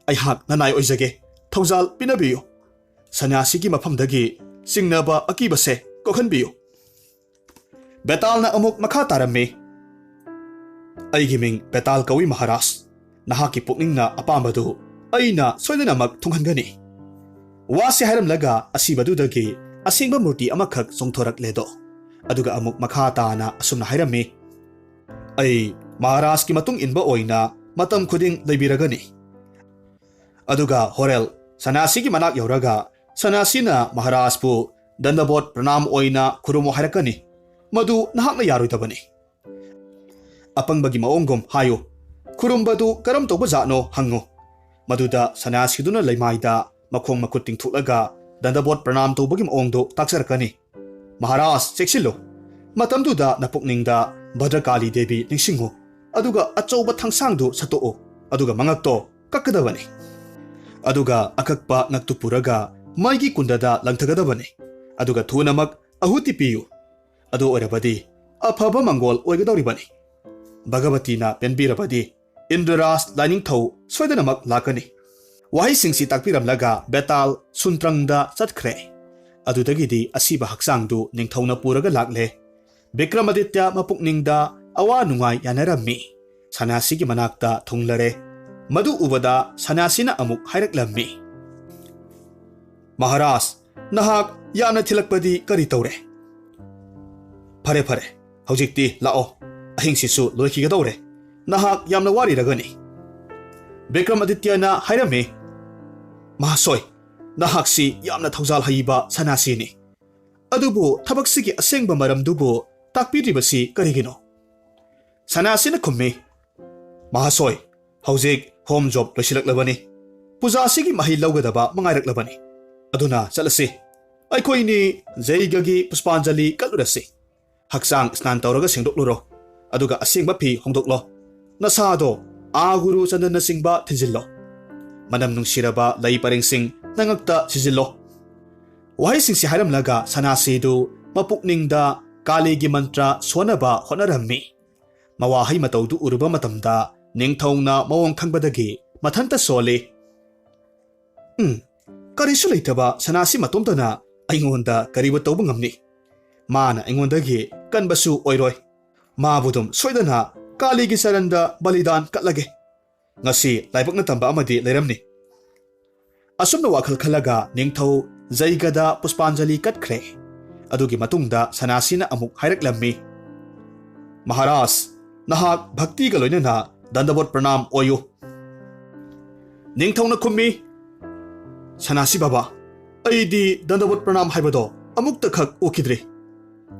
ꯑꯩꯍꯥꯛ ꯅꯅꯥꯏ ꯑꯣꯏꯖꯒꯦ꯫ ꯊꯧꯖꯥꯜ ꯄꯤꯅꯕꯤꯌꯨ꯫ ꯁꯟꯅ꯭ꯌꯥꯁꯤꯒꯤ ꯃꯐꯝꯗꯒꯤ ꯆꯤꯡꯅꯕ ꯑꯀꯤꯕꯁꯦ ꯀꯣꯛꯍꯟꯕꯤꯌꯨ꯫" ꯕꯦꯇꯥꯜꯅ ꯑꯃꯨꯛ ꯃꯈꯥ ꯇꯥꯔꯝꯃꯤ, "ꯑꯩꯒꯤ ꯃꯤꯡ ꯕꯦꯇꯥꯜ ꯀꯧꯏ ꯃꯍꯥꯔꯥꯖ꯫ ꯅꯍꯥꯛꯀꯤ ꯄꯨꯛꯅꯤꯡꯅ ꯑꯄꯥꯝꯕꯗꯨ ꯑꯩꯅ ꯁꯣꯏꯗꯅꯃꯛ ꯊꯨꯡꯍꯟꯒꯅꯤ꯫" ꯋꯥꯁꯤ ꯍꯥꯏꯔꯝꯂꯒ ꯑꯁꯤꯕꯗꯨꯗꯒꯤ ꯑꯁꯦꯡꯕ ꯃꯨꯔꯇꯤ ꯑꯃꯈꯛ ꯆꯣꯡꯊꯣꯔꯛꯂꯦꯗꯣ꯫ ꯑꯗꯨꯒ ꯑꯃꯨꯛ ꯃꯈꯥ ꯇꯥꯅ ꯑꯁꯨꯝꯅ ꯍꯥꯏꯔꯝꯃꯤ, "ꯑꯩ ꯃꯍꯥꯔꯥꯖꯀꯤ ꯃꯇꯨꯡ ꯏꯟꯕ ꯑꯣꯏꯅ ꯃꯇꯝ ꯈꯨꯗꯤꯡ ꯂꯩꯕꯤꯔꯒꯅꯤ꯫" ꯑꯗꯨꯒ ꯍꯣꯔꯦꯜ ꯁꯅꯥꯁꯤꯒꯤ ꯃꯅꯥꯛ ꯌꯧꯔꯒ ꯁꯅꯥꯁꯤꯅ ꯃꯍꯥꯔꯥꯖꯄꯨ ꯗꯟꯗꯕꯣꯠ ꯄ꯭ꯔꯅꯥꯝ ꯑꯣꯏꯅ ꯈꯨꯔꯨꯝꯃꯨ ꯍꯥꯏꯔꯛꯀꯅꯤ꯫ ꯃꯗꯨ ꯅꯍꯥꯛꯅ ꯌꯥꯔꯣꯏꯗꯕꯅꯤ꯫ ꯑꯄꯪꯕꯒꯤ ꯃꯑꯣꯡꯒꯨꯝ ꯍꯥꯏꯌꯨ꯫ ꯈꯨꯔꯨꯝꯕꯗꯨ ꯀꯔꯝ ꯇꯧꯕ ꯖꯥꯠꯅꯣ ꯍꯪꯉꯨ꯫ ꯃꯗꯨꯗ ꯁꯅ꯭ꯌꯥꯁꯤꯗꯨꯅ ꯂꯩꯃꯥꯏꯗ ꯃꯈꯣꯡ ꯃꯈꯨꯠ ꯇꯤꯡꯊꯣꯛꯂꯒ ꯗꯟꯗꯕꯣꯠ ꯄ꯭ꯔꯅꯥꯝ ꯇꯧꯕꯒꯤ ꯃꯑꯣꯡꯗꯨ ꯇꯥꯛꯆꯔꯛꯀꯅꯤ꯫ "ꯃꯍꯥꯔꯥꯖ, ꯆꯦꯛꯁꯤꯜꯂꯨ꯫ ꯃꯇꯝꯗꯨꯗ ꯅꯄꯨꯛꯅꯤꯡꯗ ꯚꯗ꯭ꯔꯀꯥꯂꯤ ꯗꯦꯕꯤ ꯅꯤꯡꯁꯤꯡꯉꯨ, ꯑꯗꯨꯒ ꯑꯆꯧꯕ ꯊꯥꯡꯁꯥꯡꯗꯨ ꯁꯠꯇꯣꯛꯎ, ꯑꯗꯨꯒ ꯃꯉꯛꯇꯣ ꯀꯛꯀꯗꯕꯅꯤ꯫ ꯑꯗꯨꯒ ꯑꯀꯛꯄ ꯉꯛꯇꯨ ꯄꯨꯔꯒ ꯃꯩꯒꯤ ꯀꯨꯟꯗꯗ ꯂꯪꯊꯒꯗꯕꯅꯤ꯫ ꯑꯗꯨꯒ ꯊꯨꯅꯃꯛ ꯑꯍꯨꯇꯤ ꯄꯤꯌꯨ꯫ ꯑꯗꯨ ꯑꯣꯏꯔꯕꯗꯤ ꯑꯐꯕ ꯃꯪꯒꯣꯜ ꯑꯣꯏꯒꯗꯧꯔꯤꯕꯅꯤ꯫ ꯚꯒꯕꯇꯤꯅ ꯄꯦꯟꯕꯤꯔꯕꯗꯤ ꯏꯟꯗ꯭ꯔꯔꯥꯖ ꯂꯥꯏꯅꯤꯡꯊꯧ ꯁꯣꯏꯗꯅꯃꯛ ꯂꯥꯛꯀꯅꯤ꯫" ꯋꯥꯍꯩꯁꯤꯡꯁꯤ ꯇꯥꯛꯄꯤꯔꯝꯂꯒ ꯕꯦꯇꯥꯜ ꯁꯨꯟꯇ꯭ꯔꯪꯗ ꯆꯠꯈ꯭ꯔꯦ꯫ ꯑꯗꯨꯗꯒꯤꯗꯤ ꯑꯁꯤꯕ ꯍꯛꯆꯥꯡꯗꯨ ꯅꯤꯡꯊꯧꯅ ꯄꯨꯔꯒ ꯂꯥꯛꯂꯦ꯫ ꯕꯤꯀ꯭ꯔꯃꯥꯗꯤꯇ꯭ꯌ ꯃꯄꯨꯛꯅꯤꯡꯗ ꯑꯋꯥ ꯅꯨꯡꯉꯥꯏ ꯌꯥꯅꯔꯝꯃꯤ꯫ ꯁꯅ꯭ꯌꯥꯁꯤꯒꯤ ꯃꯅꯥꯛꯇ ꯊꯨꯡꯂꯔꯦ꯫ ꯃꯗꯨ ꯎꯕꯗ ꯁꯅ꯭ꯌꯥꯁꯤꯅ ꯑꯃꯨꯛ ꯍꯥꯏꯔꯛꯂꯝꯃꯤ, "ꯃꯍꯥꯔꯥꯖ, ꯅꯍꯥꯛ ꯌꯥꯝꯅ ꯊꯤꯜꯂꯛꯄꯗꯤ ꯀꯔꯤ ꯇꯧꯔꯦ? ꯐꯔꯦ, ꯐꯔꯦ, ꯍꯧꯖꯤꯛꯇꯤ ꯂꯥꯛꯑꯣ꯫ ꯑꯍꯤꯡꯁꯤꯁꯨ ꯂꯣꯏꯈꯤꯒꯗꯧꯔꯦ꯫ ꯅꯍꯥꯛ ꯌꯥꯝꯅ ꯋꯥꯔꯤꯔꯒꯅꯤ꯫" ꯕꯤꯀ꯭ꯔꯃꯥꯗꯤꯇ꯭ꯌꯅ ꯍꯥꯏꯔꯝꯃꯤ, "ꯃꯍꯥꯁꯣꯏ, ꯅꯍꯥꯛꯁꯤ ꯌꯥꯝꯅ ꯊꯧꯖꯥꯜ ꯍꯩꯕ ꯁꯅ꯭ꯌꯥꯁꯤꯅꯤ꯫ ꯑꯗꯨꯕꯨ ꯊꯕꯛꯁꯤꯒꯤ ꯑꯁꯦꯡꯕ ꯃꯔꯝꯗꯨꯕꯨ ꯇꯥꯛꯄꯤꯗ꯭ꯔꯤꯕꯁꯤ ꯀꯔꯤꯒꯤꯅꯣ?" ꯁꯅ꯭ꯌꯥꯁꯤꯅ ꯈꯨꯝꯃꯤ, "ꯃꯍꯥꯁꯣꯏ, ꯍꯧꯖꯤꯛ ꯍꯣꯝ ꯖꯣꯕ ꯂꯣꯏꯁꯤꯜꯂꯛꯂꯕꯅꯤ꯫ ꯄꯨꯖꯥꯁꯤꯒꯤ ꯃꯍꯩ ꯂꯧꯒꯗꯕ ꯃꯉꯥꯏꯔꯛꯂꯕꯅꯤ꯫ ꯑꯗꯨꯅ ꯆꯠꯂꯁꯤ꯫ ꯑꯩꯈꯣꯏꯅꯤ ꯖꯩꯒꯒꯤ ꯄꯨꯁꯄꯥꯟꯖꯂꯤ ꯀꯠꯂꯨꯔꯁꯤ꯫ ꯍꯛꯆꯥꯡ ꯁ꯭ꯅꯥꯟ ꯇꯧꯔꯒ ꯁꯦꯡꯗꯣꯛꯂꯨꯔꯣ꯫ ꯑꯗꯨꯒ ꯑꯁꯦꯡꯕ ꯐꯤ ꯍꯣꯡꯗꯣꯛꯂꯣ꯫ ꯅꯁꯥꯗꯣ ꯑꯥꯒꯨꯔꯨ ꯆꯟꯗꯟꯅꯆꯤꯡꯕ ꯊꯤꯟꯖꯤꯜꯂꯣ꯫ ꯃꯅꯝ ꯅꯨꯡꯁꯤꯔꯕ ꯂꯩ ꯄꯔꯦꯡꯁꯤꯡ ꯅꯉꯛꯇ ꯁꯤꯖꯤꯜꯂꯣ꯫" ꯋꯥꯍꯩꯁꯤꯡꯁꯤ ꯍꯥꯏꯔꯝꯂꯒ ꯁꯅ꯭ꯌꯥꯁꯤꯗꯨ ꯃꯄꯨꯛꯅꯤꯡꯗ ꯀꯥꯂꯤꯒꯤ ꯃꯟꯇ꯭ꯔ ꯁꯣꯟꯅꯕ ꯍꯣꯠꯅꯔꯝꯃꯤ꯫ ꯃꯋꯥꯍꯩ ꯃꯇꯧꯗꯨ ꯎꯔꯨꯕ ꯃꯇꯝꯗ ꯅꯤꯡꯊꯧꯅ ꯃꯑꯣꯡ ꯈꯪꯕꯗꯒꯤ ꯃꯊꯟꯇ ꯁꯣꯜꯂꯤ꯫ "ꯎꯝ, ꯀꯔꯤꯁꯨ ꯂꯩꯇꯕ ꯁꯅ꯭ꯌꯥꯁꯤ ꯃꯇꯣꯝꯇꯅ ꯑꯩꯉꯣꯟꯗ ꯀꯔꯤꯕꯨ ꯇꯧꯕ ꯉꯝꯅꯤ? ꯃꯥꯅ ꯑꯩꯉꯣꯟꯗꯒꯤ ꯀꯟꯕꯁꯨ ꯑꯣꯏꯔꯣꯏ꯫ ꯃꯥꯕꯨ ꯑꯗꯨꯝ ꯁꯣꯏꯗꯅ ꯀꯥꯂꯤꯒꯤ ꯆꯔꯟꯗ ꯕꯂꯤꯗꯥꯟ ꯀꯠꯂꯒꯦ꯫ ꯉꯁꯤ ꯂꯥꯏꯕꯛꯅ ꯇꯝꯕ ꯑꯃꯗꯤ ꯂꯩꯔꯝꯅꯤ꯫" ꯑꯁꯨꯝꯅ ꯋꯥꯈꯜ ꯈꯜꯂꯒ ꯅꯤꯡꯊꯧ ꯖꯩꯒꯗ ꯄꯨꯁꯄꯥꯟꯖꯂꯤ ꯀꯠꯈ꯭ꯔꯦ꯫ ꯑꯗꯨꯒꯤ ꯃꯇꯨꯡꯗ ꯁꯅ꯭ꯌꯥꯁꯤꯅ ꯑꯃꯨꯛ ꯍꯥꯏꯔꯛꯂꯝꯃꯤ, "ꯃꯍꯥꯔꯥꯖ, ꯅꯍꯥꯛ ꯚꯛꯇꯤꯒ ꯂꯣꯏꯅꯅ ꯗꯟꯗꯕꯣꯠ ꯄ꯭ꯔꯅꯥꯝ ꯑꯣꯏꯌꯨ꯫" ꯅꯤꯡꯊꯧꯅ ꯈꯨꯝꯃꯤ, "ꯁꯅ꯭ꯌꯥꯁꯤ ꯕꯥꯕꯥ, ꯑꯩꯗꯤ ꯗꯟꯗꯕꯣꯠ ꯄ꯭ꯔꯅꯥꯝ ꯍꯥꯏꯕꯗꯣ ꯑꯃꯨꯛꯇꯈꯛ ꯎꯈꯤꯗ꯭ꯔꯤ꯫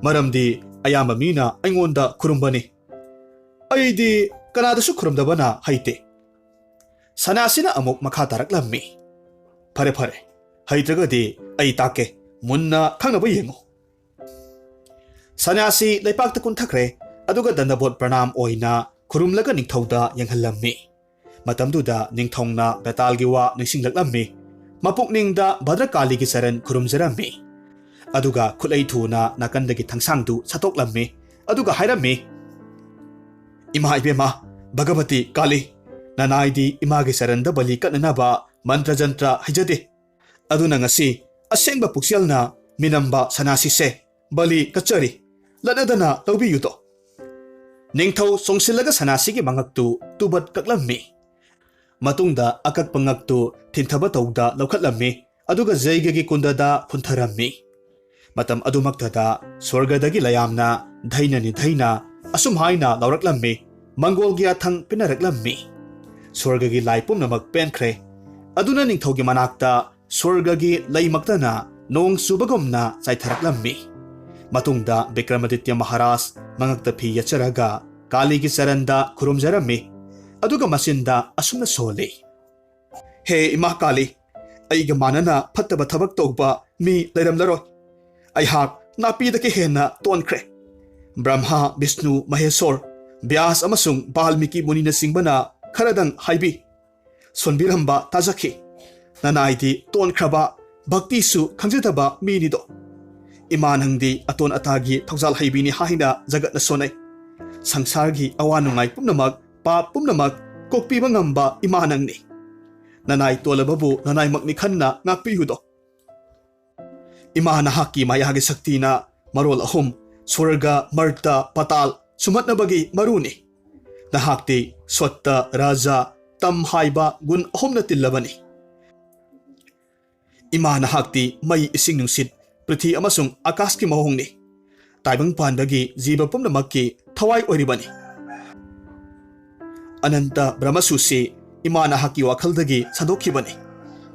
ꯃꯔꯝꯗꯤ ꯑꯌꯥꯝꯕ ꯃꯤꯅ ꯑꯩꯉꯣꯟꯗ ꯈꯨꯔꯨꯝꯕꯅꯤ꯫ ꯑꯩꯗꯤ ꯀꯅꯥꯗꯁꯨ ꯈꯨꯔꯨꯝꯗꯕꯅ ꯍꯩꯇꯦ꯫ ꯁꯅꯥꯁꯤꯅ ꯑꯃꯨꯛ ꯃꯈꯥ ꯇꯥꯔꯛꯂꯝꯃꯤ, "ꯐꯔꯦ, ꯐꯔꯦ, ꯍꯩꯇ꯭ꯔꯒꯗꯤ ꯑꯩ ꯇꯥꯛꯀꯦ, ꯃꯨꯟꯅ ꯈꯪꯅꯕ ꯌꯦꯡꯉꯨ"꯫ ꯁꯅꯥꯁꯤ ꯂꯩꯄꯥꯛꯇ ꯀꯨꯟꯊꯈ꯭ꯔꯦ, ꯑꯗꯨꯒ ꯗꯟꯗꯕꯣꯠ ꯄ꯭ꯔꯅꯥꯝ ꯑꯣꯏꯅ ꯈꯨꯔꯨꯝꯂꯒ ꯅꯤꯡꯊꯧꯗ ꯌꯦꯡꯍꯜꯂꯝꯃꯤ꯫ ꯃꯇꯝꯗꯨꯗ ꯅꯤꯡꯊꯧꯅ ꯕꯦꯇꯥꯜꯒꯤ ꯋꯥ ꯅꯤꯡꯁꯤꯡꯂꯛꯂꯝꯃꯤ꯫ ꯃꯄꯨꯛꯅꯤꯡꯗ ꯚꯗ꯭ꯔꯀꯥꯂꯤꯒꯤ ꯆꯔꯟ ꯈꯨꯔꯨꯝꯖꯔꯝꯃꯤ꯫ ꯑꯗꯨꯒ ꯈꯨꯠꯂꯩ ꯊꯨꯅ ꯅꯥꯀꯟꯗꯒꯤ ꯊꯥꯡꯁꯥꯡꯗꯨ ꯁꯠꯇꯣꯛꯂꯝꯃꯤ꯫ ꯑꯗꯨꯒ ꯍꯥꯏꯔꯝꯃꯤ, "ꯏꯃꯥ ꯏꯕꯦꯝꯃ, ꯚꯒꯕꯇꯤ ꯀꯥꯂꯤ, ꯅꯅꯥꯏꯗꯤ ꯏꯃꯥꯒꯤ ꯆꯔꯟꯗ ꯕꯂꯤ ꯀꯠꯅꯅꯕ ꯃꯟꯇ꯭ꯔ ꯖꯟꯇ꯭ꯔ ꯍꯩꯖꯗꯦ꯫ ꯑꯗꯨꯅ ꯉꯁꯤ ꯑꯁꯦꯡꯕ ꯄꯨꯛꯆꯦꯜꯅ ꯃꯤꯅꯝꯕ ꯁꯅꯥꯁꯤꯁꯦ ꯕꯂꯤ ꯀꯠꯆꯔꯤ, ꯂꯠꯅꯗꯅ ꯂꯧꯕꯤꯌꯨꯗꯣ"꯫ ꯅꯤꯡꯊꯧ ꯆꯣꯡꯁꯤꯜꯂꯒ ꯁꯅꯥꯁꯤꯒꯤ ꯃꯉꯛꯇꯨ ꯇꯨꯕꯠ ꯀꯛꯂꯝꯃꯤ꯫ ꯃꯇꯨꯡꯗ ꯑꯀꯛꯄ ꯉꯛꯇꯨ ꯊꯤꯟꯊꯕ ꯇꯧꯗ ꯂꯧꯈꯠꯂꯝꯃꯤ, ꯑꯗꯨꯒ ꯖꯩꯒꯒꯤ ꯀꯨꯟꯗꯗ ꯍꯨꯟꯊꯔꯝꯃꯤ꯫ ꯃꯇꯝ ꯑꯗꯨꯃꯛꯇꯗ ꯁ꯭ꯋꯔꯒꯗꯒꯤ ꯂꯌꯥꯝꯅ ꯙꯩꯅꯅꯤ ꯙꯩꯅ ꯑꯁꯨꯝ ꯍꯥꯏꯅ ꯂꯥꯎꯔꯛꯂꯝꯃꯤ, ꯃꯪꯒꯣꯜꯒꯤ ꯌꯥꯊꯪ ꯄꯤꯅꯔꯛꯂꯝꯃꯤ꯫ ꯁ꯭ꯋꯔꯒꯒꯤ ꯂꯥꯏ ꯄꯨꯝꯅꯃꯛ ꯄꯦꯟꯈ꯭ꯔꯦ꯫ ꯑꯗꯨꯅ ꯅꯤꯡꯊꯧꯒꯤ ꯃꯅꯥꯛꯇ ꯁ꯭ꯋꯔꯒꯒꯤ ꯂꯩꯃꯛꯇꯅ ꯅꯣꯡ ꯆꯨꯕꯒꯨꯝꯅ ꯆꯥꯏꯊꯔꯛꯂꯝꯃꯤ꯫ ꯃꯇꯨꯡꯗ ꯕꯤꯀ꯭ꯔꯃꯥꯗꯤꯇ꯭ꯌ ꯃꯍꯥꯔꯥꯖ ꯃꯉꯛꯇ ꯐꯤ ꯌꯦꯠꯆꯔꯒ ꯀꯥꯂꯤꯒꯤ ꯆꯔꯟꯗ ꯈꯨꯔꯨꯝꯖꯔꯝꯃꯤ, ꯑꯗꯨꯒ ꯃꯆꯤꯟꯗ ꯑꯁꯨꯝꯅ ꯁꯣꯜꯂꯤ, "ꯍꯦ ꯏꯃꯥ ꯀꯥꯂꯤ, ꯑꯩꯒ ꯃꯥꯟꯅꯅ ꯐꯠꯇꯕ ꯊꯕꯛ ꯇꯧꯕ ꯃꯤ ꯂꯩꯔꯝꯂꯔꯣꯏ꯫ ꯑꯩꯍꯥꯛ ꯅꯥꯄꯤꯗꯒꯤ ꯍꯦꯟꯅ ꯇꯣꯟꯈ꯭ꯔꯦ꯫ ꯕ꯭ꯔꯍ꯭ꯃꯥ, ꯕꯤꯁꯅꯨ, ꯃꯍꯦꯁꯣꯔ, ꯕ꯭ꯌꯥꯁ ꯑꯃꯁꯨꯡ ꯕꯥꯜꯃꯤꯀꯤ ꯃꯨꯅꯤꯅꯆꯤꯡꯕꯅ ꯈꯔꯗꯪ ꯍꯥꯏꯕꯤ, ꯁꯣꯟꯕꯤꯔꯝꯕ ꯇꯥꯖꯈꯤ꯫ ꯅꯅꯥꯏꯗꯤ ꯇꯣꯟꯈ꯭ꯔꯕ, ꯚꯛꯇꯤꯁꯨ ꯈꯪꯖꯗꯕ ꯃꯤꯅꯤꯗꯣ꯫ ꯏꯃꯥ ꯅꯪꯗꯤ ꯑꯇꯣꯟ ꯑꯇꯥꯒꯤ ꯊꯧꯖꯥꯜ ꯍꯩꯕꯤꯅꯤ ꯍꯥꯏꯅ ꯖꯒꯠꯅ ꯁꯣꯟꯅꯩ꯫ ꯁꯪꯁꯥꯔꯒꯤ ꯑꯋꯥ ꯅꯨꯡꯉꯥꯏ ꯄꯨꯝꯅꯃꯛ, ꯄꯥꯞ ꯄꯨꯝꯅꯃꯛ ꯀꯣꯛꯄꯤꯕ ꯉꯝꯕ ꯏꯃꯥ ꯅꯪꯅꯤ꯫ ꯅꯅꯥꯏ ꯇꯣꯜꯂꯕꯕꯨ ꯅꯅꯥꯏꯃꯛꯅꯤ ꯈꯟꯅ ꯉꯥꯛꯄꯤꯌꯨꯗꯣ꯫ ꯏꯃꯥ ꯅꯍꯥꯛꯀꯤ ꯃꯌꯥꯒꯤ ꯁꯛꯇꯤꯅ ꯃꯔꯣꯜ ꯑꯍꯨꯝ, ꯁ꯭ꯋꯔꯒ, ꯃꯔꯇ, ꯄꯇꯥꯜ, ꯁꯨꯝꯍꯠꯅꯕꯒꯤ ꯃꯔꯨꯅꯤ꯫ ꯅꯍꯥꯛꯇꯤ ꯁ꯭ꯋꯠꯇ, ꯔꯥꯖ, ꯇꯝ ꯍꯥꯏꯕ ꯒꯨꯟ ꯑꯍꯨꯝꯅ ꯇꯤꯜꯂꯕꯅꯤ꯫ ꯏꯃꯥ ꯅꯍꯥꯛꯇꯤ ꯃꯩ, ꯏꯁꯤꯡ, ꯅꯨꯡꯁꯤꯠ, ꯄ꯭ꯔꯤꯊꯤ ꯑꯃꯁꯨꯡ ꯑꯀꯥꯁꯀꯤ ꯃꯑꯣꯡꯅꯤ꯫ ꯇꯥꯏꯕꯪ ꯄꯥꯟꯕꯒꯤ ꯖꯤꯕ ꯄꯨꯝꯅꯃꯛꯀꯤ ꯊꯋꯥꯏ ꯑꯣꯏꯔꯤꯕꯅꯤ꯫ ꯑꯅꯟꯇ ꯕ꯭ꯔꯍ꯭ꯃꯁꯨꯁꯤ ꯏꯃꯥ ꯅꯍꯥꯛꯀꯤ ꯋꯥꯈꯜꯗꯒꯤ ꯁꯟꯗꯣꯛꯈꯤꯕꯅꯤ꯫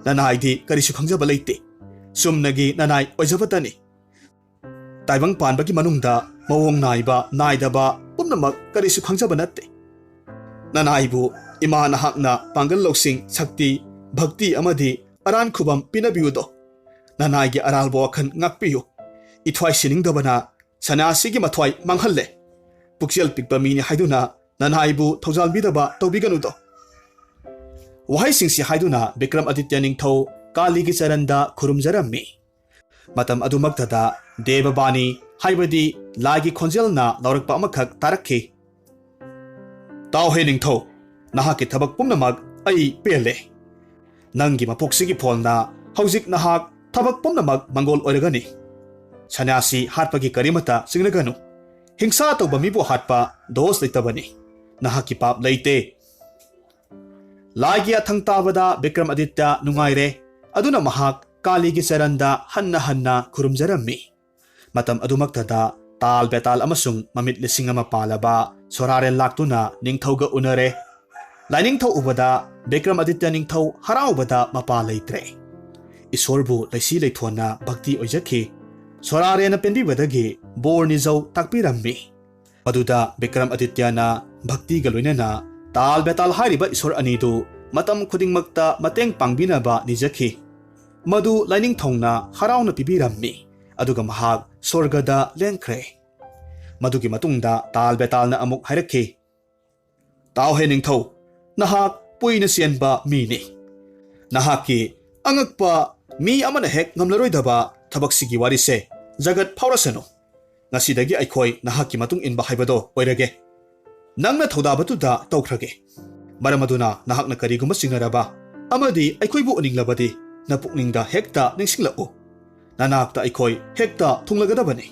ꯅꯅꯥꯏꯗꯤ ꯀꯔꯤꯁꯨ ꯈꯪꯖꯕ ꯂꯩꯇꯦ꯫ ꯆꯨꯝꯅꯒꯤ ꯅꯅꯥꯏ ꯑꯣꯏꯖꯕꯇꯅꯤ꯫ ꯇꯥꯏꯕꯪ ꯄꯥꯟꯕꯒꯤ ꯃꯅꯨꯡꯗ ꯃꯑꯣꯡ ꯅꯥꯏꯕ ꯅꯥꯏꯗꯕ ꯄꯨꯝꯅꯃꯛ ꯀꯔꯤꯁꯨ ꯈꯪꯖꯕ ꯅꯠꯇꯦ꯫ ꯅꯅꯥꯏꯕꯨ ꯏꯃꯥ ꯅꯍꯥꯛꯅ ꯄꯥꯡꯒꯜ ꯂꯧꯁꯤꯡ, ꯁꯛꯇꯤ, ꯚꯛꯇꯤ ꯑꯃꯗꯤ ꯑꯔꯥꯟ ꯈꯨꯕꯝ ꯄꯤꯅꯕꯤꯌꯨꯗꯣ꯫ ꯅꯅꯥꯏꯒꯤ ꯑꯔꯥꯜꯕ ꯋꯥꯈꯜ ꯉꯥꯛꯄꯤꯌꯨ꯫ ꯏꯊ꯭ꯋꯥꯏ ꯁꯤꯅꯤꯡꯗꯕꯅ ꯁꯅꯥꯁꯤꯒꯤ ꯃꯊ꯭ꯋꯥꯏ ꯃꯥꯡꯍꯜꯂꯦ꯫ ꯄꯨꯛꯆꯦꯜ ꯄꯤꯛꯄ ꯃꯤꯅꯤ ꯍꯥꯏꯗꯨꯅ ꯅꯅꯥꯏꯕꯨ ꯊꯧꯖꯥꯜꯕꯤꯗꯕ ꯇꯧꯕꯤꯒꯅꯨꯗꯣ꯫ ꯋꯥꯍꯩꯁꯤꯡꯁꯤ ꯍꯥꯏꯗꯨꯅ ꯕꯤꯀ꯭ꯔꯝ ꯑꯗꯤꯇ꯭ꯌ ꯅꯤꯡꯊꯧ ꯀꯥꯂꯤꯒꯤ ꯆꯔꯟꯗ ꯈꯨꯔꯨꯝꯖꯔꯝꯃꯤ꯫ ꯃꯇꯝ ꯑꯗꯨꯃꯛꯇꯗ ꯗꯦꯕꯕꯥꯅꯤ, ꯍꯥꯏꯕꯗꯤ ꯂꯥꯏꯒꯤ ꯈꯣꯟꯖꯦꯜꯅ ꯂꯥꯎꯔꯛꯄ ꯑꯃꯈꯛ ꯇꯥꯔꯛꯈꯤ꯫ "ꯇꯥꯎꯍꯦ ꯅꯤꯡꯊꯧ, ꯅꯍꯥꯛꯀꯤ ꯊꯕꯛ ꯄꯨꯝꯅꯃꯛ ꯑꯩ ꯄꯦꯜꯂꯦ꯫ ꯅꯪꯒꯤ ꯃꯄꯣꯛꯁꯤꯒꯤ ꯐꯣꯜꯅ ꯍꯧꯖꯤꯛ ꯅꯍꯥꯛ ꯊꯕꯛ ꯄꯨꯝꯅꯃꯛ ꯃꯪꯒꯣꯜ ꯑꯣꯏꯔꯒꯅꯤ꯫ ꯁꯟꯌꯥꯁꯤ ꯍꯥꯠꯄꯒꯤ ꯀꯔꯤꯃꯠꯇ ꯆꯤꯡꯅꯒꯅꯨ꯫ ꯍꯤꯡꯁꯥ ꯇꯧꯕ ꯃꯤꯕꯨ ꯍꯥꯠꯄ ꯗꯣꯁ ꯂꯩꯇꯕꯅꯤ꯫ ꯅꯍꯥꯛꯀꯤ ꯄꯥꯞ ꯂꯩꯇꯦ꯫" ꯂꯥꯏꯒꯤ ꯑꯊꯪ ꯇꯥꯕꯗ ꯕꯤꯀ꯭ꯔꯝ ꯑꯗꯤꯇ꯭ꯌ ꯅꯨꯡꯉꯥꯏꯔꯦ꯫ ꯑꯗꯨꯅ ꯃꯍꯥꯛ ꯀꯥꯂꯤꯒꯤ ꯆꯔꯟꯗ ꯍꯟꯅ ꯍꯟꯅ ꯈꯨꯔꯨꯝꯖꯔꯝꯃꯤ꯫ ꯃꯇꯝ ꯑꯗꯨꯃꯛꯇꯗ ꯇꯥꯜ ꯕꯦꯇꯥꯜ ꯑꯃꯁꯨꯡ ꯃꯃꯤꯠ ꯂꯤꯁꯤꯡ ꯑꯃ ꯄꯥꯜꯂꯕ ꯁꯣꯔꯥꯔꯦꯟ ꯂꯥꯛꯇꯨꯅ ꯅꯤꯡꯊꯧꯒ ꯎꯅꯔꯦ꯫ ꯂꯥꯏꯅꯤꯡꯊꯧ ꯎꯕꯗ ꯕꯤꯀ꯭ꯔꯝ ꯑꯗꯤꯇ꯭ꯌ ꯅꯤꯡꯊꯧ ꯍꯔꯥꯎꯕꯗ ꯃꯄꯥ ꯂꯩꯇ꯭ꯔꯦ꯫ ꯏꯁꯣꯔꯕꯨ ꯂꯩꯁꯤ ꯂꯩꯊꯣꯟꯅ ꯚꯛꯇꯤ ꯑꯣꯏꯖꯈꯤ꯫ ꯁꯣꯔꯥꯔꯦꯟꯅ ꯄꯦꯟꯕꯤꯕꯗꯒꯤ ꯕꯣꯔ ꯅꯤꯖꯧ ꯇꯥꯛꯄꯤꯔꯝꯃꯤ꯫ ꯃꯗꯨꯗ ꯕꯤꯀ꯭ꯔꯝ ꯑꯗꯤꯇ꯭ꯌꯅ ꯚꯛꯇꯤꯒ ꯂꯣꯏꯅꯅ ꯇꯥꯜ ꯕꯦꯇꯥꯜ ꯍꯥꯏꯔꯤꯕ ꯏꯁꯣꯔ ꯑꯅꯤꯗꯨ ꯃꯇꯝ ꯈꯨꯗꯤꯡꯃꯛꯇ ꯃꯇꯦꯡ ꯄꯥꯡꯕꯤꯅꯕ ꯅꯤꯖꯈꯤ꯫ ꯃꯗꯨ ꯂꯥꯏꯅꯤꯡꯊꯧꯅ ꯍꯔꯥꯎꯅ ꯄꯤꯕꯤꯔꯝꯃꯤ, ꯑꯗꯨꯒ ꯃꯍꯥꯛ ꯁ꯭ꯋꯔꯒꯗ ꯂꯦꯡꯈ꯭ꯔꯦ꯫ ꯃꯗꯨꯒꯤ ꯃꯇꯨꯡꯗ ꯇꯥꯜ ꯕꯦꯇꯥꯜꯅ ꯑꯃꯨꯛ ꯍꯥꯏꯔꯛꯈꯤ, "ꯇꯥꯎꯍꯦ ꯅꯤꯡꯊꯧ, ꯅꯍꯥꯛ ꯄꯨꯏꯅ ꯆꯦꯟꯕ ꯃꯤꯅꯤ꯫ ꯅꯍꯥꯛꯀꯤ ꯑꯉꯛꯄ ꯃꯤ ꯑꯃꯅ ꯍꯦꯛ ꯉꯝꯂꯔꯣꯏꯗꯕ ꯊꯕꯛꯁꯤꯒꯤ ꯋꯥꯔꯤꯁꯦ ꯖꯒꯠ ꯐꯥꯎꯔꯁꯅꯨ꯫ ꯉꯁꯤꯗꯒꯤ ꯑꯩꯈꯣꯏ ꯅꯍꯥꯛꯀꯤ ꯃꯇꯨꯡ ꯏꯟꯕ ꯍꯥꯏꯕꯗꯣ ꯑꯣꯏꯔꯒꯦ꯫ ꯅꯪꯅ ꯊꯧꯗꯥꯕꯗꯨꯗ ꯇꯧꯈ꯭ꯔꯒꯦ꯫ ꯃꯔꯝ ꯑꯗꯨꯅ ꯅꯍꯥꯛꯅ ꯀꯔꯤꯒꯨꯝꯕ ꯆꯤꯡꯅꯔꯕ ꯑꯃꯗꯤ ꯑꯩꯈꯣꯏꯕꯨ ꯎꯅꯤꯡꯂꯕꯗꯤ ꯅꯄꯨꯛꯅꯤꯡꯗ ꯍꯦꯛꯇ ꯅꯤꯡꯁꯤꯡꯂꯛꯎ꯫ ꯅꯅꯥꯛꯇ ꯑꯩꯈꯣꯏ ꯍꯦꯛꯇ ꯊꯨꯡꯂꯒꯗꯕꯅꯤ꯫"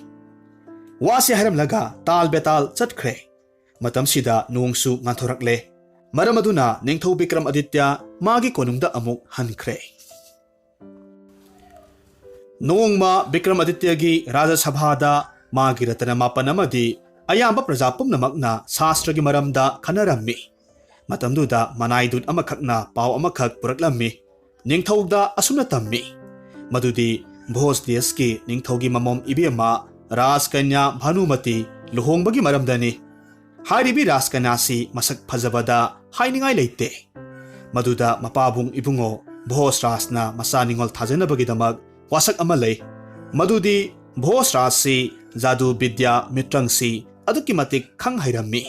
ꯋꯥꯁꯤ ꯍꯥꯏꯔꯝꯂꯒ ꯇꯥꯜ ꯕꯦꯇꯥꯜ ꯆꯠꯈ꯭ꯔꯦ꯫ ꯃꯇꯝꯁꯤꯗ ꯅꯣꯡꯁꯨ ꯉꯥꯟꯊꯣꯔꯛꯂꯦ꯫ ꯃꯔꯝ ꯑꯗꯨꯅ ꯅꯤꯡꯊꯧ ꯕꯤꯀ꯭ꯔꯝ ꯑꯗꯤꯇ꯭ꯌ ꯃꯥꯒꯤ ꯀꯣꯅꯨꯡꯗ ꯑꯃꯨꯛ ꯍꯟꯈ꯭ꯔꯦ꯫ ꯅꯣꯡꯃ ꯕꯤꯀ꯭ꯔꯝ ꯑꯗꯤꯇ꯭ꯌꯒꯤ ꯔꯥꯖ ꯁꯚꯥꯗ ꯃꯥꯒꯤ ꯔꯇꯅ ꯃꯥꯄꯟ ꯑꯃꯗꯤ ꯑꯌꯥꯝꯕ ꯄ꯭ꯔꯖꯥ ꯄꯨꯝꯅꯃꯛꯅ ꯁꯥꯁꯇ꯭ꯔꯒꯤ ꯃꯔꯝꯗ ꯈꯟꯅꯔꯝꯃꯤ꯫ ꯃꯇꯝꯗꯨꯗ ꯃꯅꯥꯏꯗꯨꯠ ꯑꯃꯈꯛꯅ ꯄꯥꯎ ꯑꯃꯈꯛ ꯄꯨꯔꯛꯂꯝꯃꯤ꯫ ꯅꯤꯡꯊꯧꯗ ꯑꯁꯨꯝꯅ ꯇꯝꯃꯤ, ꯃꯗꯨꯗꯤ ꯚꯣꯖ ꯗꯦꯁꯀꯤ ꯅꯤꯡꯊꯧꯒꯤ ꯃꯃꯣꯝ ꯏꯕꯦꯝꯃ ꯔꯥꯖꯀꯟꯌꯥ ꯚꯥꯅꯨꯃꯇꯤ ꯂꯨꯍꯣꯡꯕꯒꯤ ꯃꯔꯝꯗꯅꯤ꯫ ꯍꯥꯏꯔꯤꯕꯤ ꯔꯥꯖꯀꯟꯌꯥꯁꯤ ꯃꯁꯛ ꯐꯖꯕꯗ ꯍꯥꯏꯅꯤꯡꯉꯥꯏ ꯂꯩꯇꯦ꯫ ꯃꯗꯨꯗ ꯃꯄꯥꯕꯨꯡ ꯏꯕꯨꯡꯉꯣ ꯚꯣꯁ ꯔꯥꯖꯅ ꯃꯆꯥ ꯅꯤꯉꯣꯜ ꯊꯥꯖꯅꯕꯒꯤꯗꯃꯛ ꯋꯥꯁꯛ ꯑꯃ ꯂꯩ꯫ ꯃꯗꯨꯗꯤ ꯚꯣꯁ ꯔꯥꯖꯁꯤ ꯖꯥꯗꯨ ꯕꯤꯗ꯭ꯌꯥ ꯃꯤꯇ꯭ꯔꯪꯁꯤ ꯑꯗꯨꯛꯀꯤ ꯃꯇꯤꯛ ꯈꯪ ꯍꯩꯔꯝꯃꯤ꯫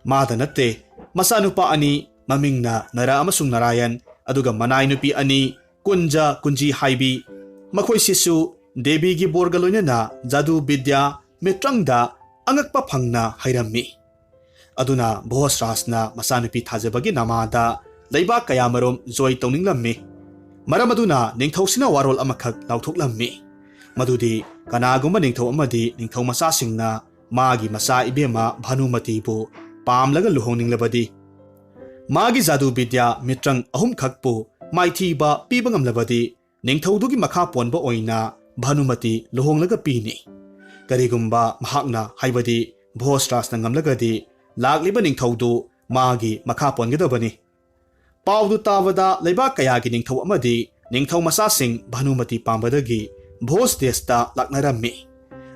ꯃꯥꯗ ꯅꯠꯇꯦ, ꯃꯆꯥꯅꯨꯄꯥ ꯑꯅꯤ, ꯃꯃꯤꯡꯅ ꯅꯔꯥ ꯑꯃꯁꯨꯡ ꯅꯥꯔꯥꯌꯟ, ꯑꯗꯨꯒ ꯃꯅꯥꯏ ꯅꯨꯄꯤ ꯑꯅꯤ, ꯀꯨꯟꯖ ꯀꯨꯟꯖꯤ ꯍꯥꯏꯕꯤ, ꯃꯈꯣꯏꯁꯤꯁꯨ ꯗꯦꯕꯤꯒꯤ ꯕꯣꯔꯒ ꯂꯣꯏꯅꯅ ꯖꯥꯗꯨ ꯕꯤꯗ꯭ꯌꯥ ꯃꯤꯇ꯭ꯔꯪꯗ ꯑꯉꯛꯄ ꯐꯪꯅ ꯍꯩꯔꯝꯃꯤ꯫ ꯑꯗꯨꯅ ꯚꯣꯁ ꯔꯥꯖꯅ ꯃꯆꯥꯅꯨꯄꯤ ꯊꯥꯖꯕꯒꯤ ꯅꯃꯥꯗ ꯂꯩꯕꯥꯛ ꯀꯌꯥꯃꯔꯨꯝ ꯖꯣꯏ ꯇꯧꯅꯤꯡꯂꯝꯃꯤ꯫ ꯃꯔꯝ ꯑꯗꯨꯅ ꯅꯤꯡꯊꯧꯁꯤꯅ ꯋꯥꯔꯣꯜ ꯑꯃꯈꯛ ꯂꯥꯎꯊꯣꯛꯂꯝꯃꯤ, ꯃꯗꯨꯗꯤ ꯀꯅꯥꯒꯨꯝꯕ ꯅꯤꯡꯊꯧ ꯑꯃꯗꯤ ꯅꯤꯡꯊꯧ ꯃꯆꯥꯁꯤꯡꯅ ꯃꯥꯒꯤ ꯃꯆꯥ ꯏꯕꯦꯝꯃ ꯚꯥꯅꯨꯃꯇꯤꯕꯨ ꯄꯥꯝꯂꯒ ꯂꯨꯍꯣꯡꯅꯤꯡꯂꯕꯗꯤ, ꯃꯥꯒꯤ ꯖꯥꯗꯨ ꯕꯤꯗ꯭ꯌꯥ ꯃꯤꯇ꯭ꯔꯪ ꯑꯍꯨꯝꯈꯛꯄꯨ ꯃꯥꯏꯊꯤꯕ ꯄꯤꯕ ꯉꯝꯂꯕꯗꯤ, ꯅꯤꯡꯊꯧꯗꯨꯒꯤ ꯃꯈꯥ ꯄꯣꯟꯕ ꯑꯣꯏꯅ ꯚꯥꯅꯨꯃꯇꯤ ꯂꯨꯍꯣꯡꯂꯒ ꯄꯤꯅꯤ꯫ ꯀꯔꯤꯒꯨꯝꯕ ꯃꯍꯥꯛꯅ, ꯍꯥꯏꯕꯗꯤ ꯚꯣꯁ ꯔꯥꯖꯅ ꯉꯝꯂꯒꯗꯤ, ꯂꯥꯛꯂꯤꯕ ꯅꯤꯡꯊꯧꯗꯨ ꯃꯥꯒꯤ ꯃꯈꯥ ꯄꯣꯟꯒꯗꯕꯅꯤ꯫ ꯄꯥꯎꯗꯨ ꯇꯥꯕꯗ ꯂꯩꯕꯥꯛ ꯀꯌꯥꯒꯤ ꯅꯤꯡꯊꯧ ꯑꯃꯗꯤ ꯅꯤꯡꯊꯧ ꯃꯆꯥꯁꯤꯡ ꯚꯥꯅꯨꯃꯇꯤ ꯄꯥꯝꯕꯗꯒꯤ ꯚꯣꯁ ꯗꯦꯁꯇ ꯂꯥꯛꯅꯔꯝꯃꯤ꯫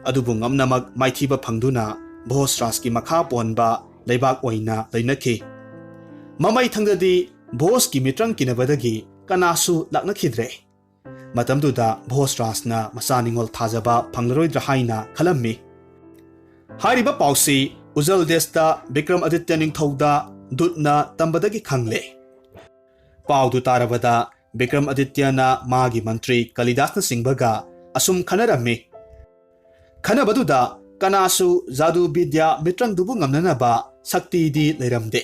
ꯑꯗꯨꯕꯨ ꯉꯝꯅꯃꯛ ꯃꯥꯏꯊꯤꯕ ꯐꯪꯗꯨꯅ ꯚꯣꯁ ꯔꯥꯖꯀꯤ ꯃꯈꯥ ꯄꯣꯟꯕ ꯂꯩꯕꯥꯛ ꯑꯣꯏꯅ ꯂꯩꯅꯈꯤ꯫ ꯃꯃꯩ ꯊꯪꯗꯗꯤ ꯚꯣꯁꯀꯤ ꯃꯤꯇ꯭ꯔꯪ ꯀꯤꯅꯕꯗꯒꯤ ꯀꯅꯥꯁꯨ ꯂꯥꯛꯅꯈꯤꯗ꯭ꯔꯦ꯫ ꯃꯇꯝꯗꯨꯗ ꯚꯣꯁ ꯔꯥꯖꯅ ꯃꯆꯥ ꯅꯤꯉꯣꯜ ꯊꯥꯖꯕ ꯐꯪꯂꯔꯣꯏꯗ꯭ꯔꯥ ꯍꯥꯏꯅ ꯈꯜꯂꯝꯃꯤ꯫ ꯍꯥꯏꯔꯤꯕ ꯄꯥꯎꯁꯤ ꯎꯖꯜ ꯗꯦꯁꯇ ꯕꯤꯀ꯭ꯔꯝ ꯑꯗꯤꯇ꯭ꯌ ꯅꯤꯡꯊꯧꯗ ꯗꯨꯠꯅ ꯇꯝꯕꯗꯒꯤ ꯈꯪꯂꯦ꯫ ꯄꯥꯎꯗꯨ ꯇꯥꯔꯕꯗ ꯕꯤꯀ꯭ꯔꯝ ꯑꯗꯤꯇ꯭ꯌꯅ ꯃꯥꯒꯤ ꯃꯟꯇ꯭ꯔꯤ ꯀꯂꯤꯗꯥꯁꯅꯆꯤꯡꯕꯒ ꯑꯁꯨꯝ ꯈꯟꯅꯔꯝꯃꯤ꯫ ꯈꯟꯅꯕꯗꯨꯗ ꯀꯅꯥꯁꯨ ꯖꯥꯗꯨ ꯕꯤꯗ꯭ꯌꯥ ꯃꯤꯇ꯭ꯔꯪꯗꯨꯕꯨ ꯉꯝꯅꯅꯕ ꯁꯛꯇꯤꯗꯤ ꯂꯩꯔꯝꯗꯦ꯫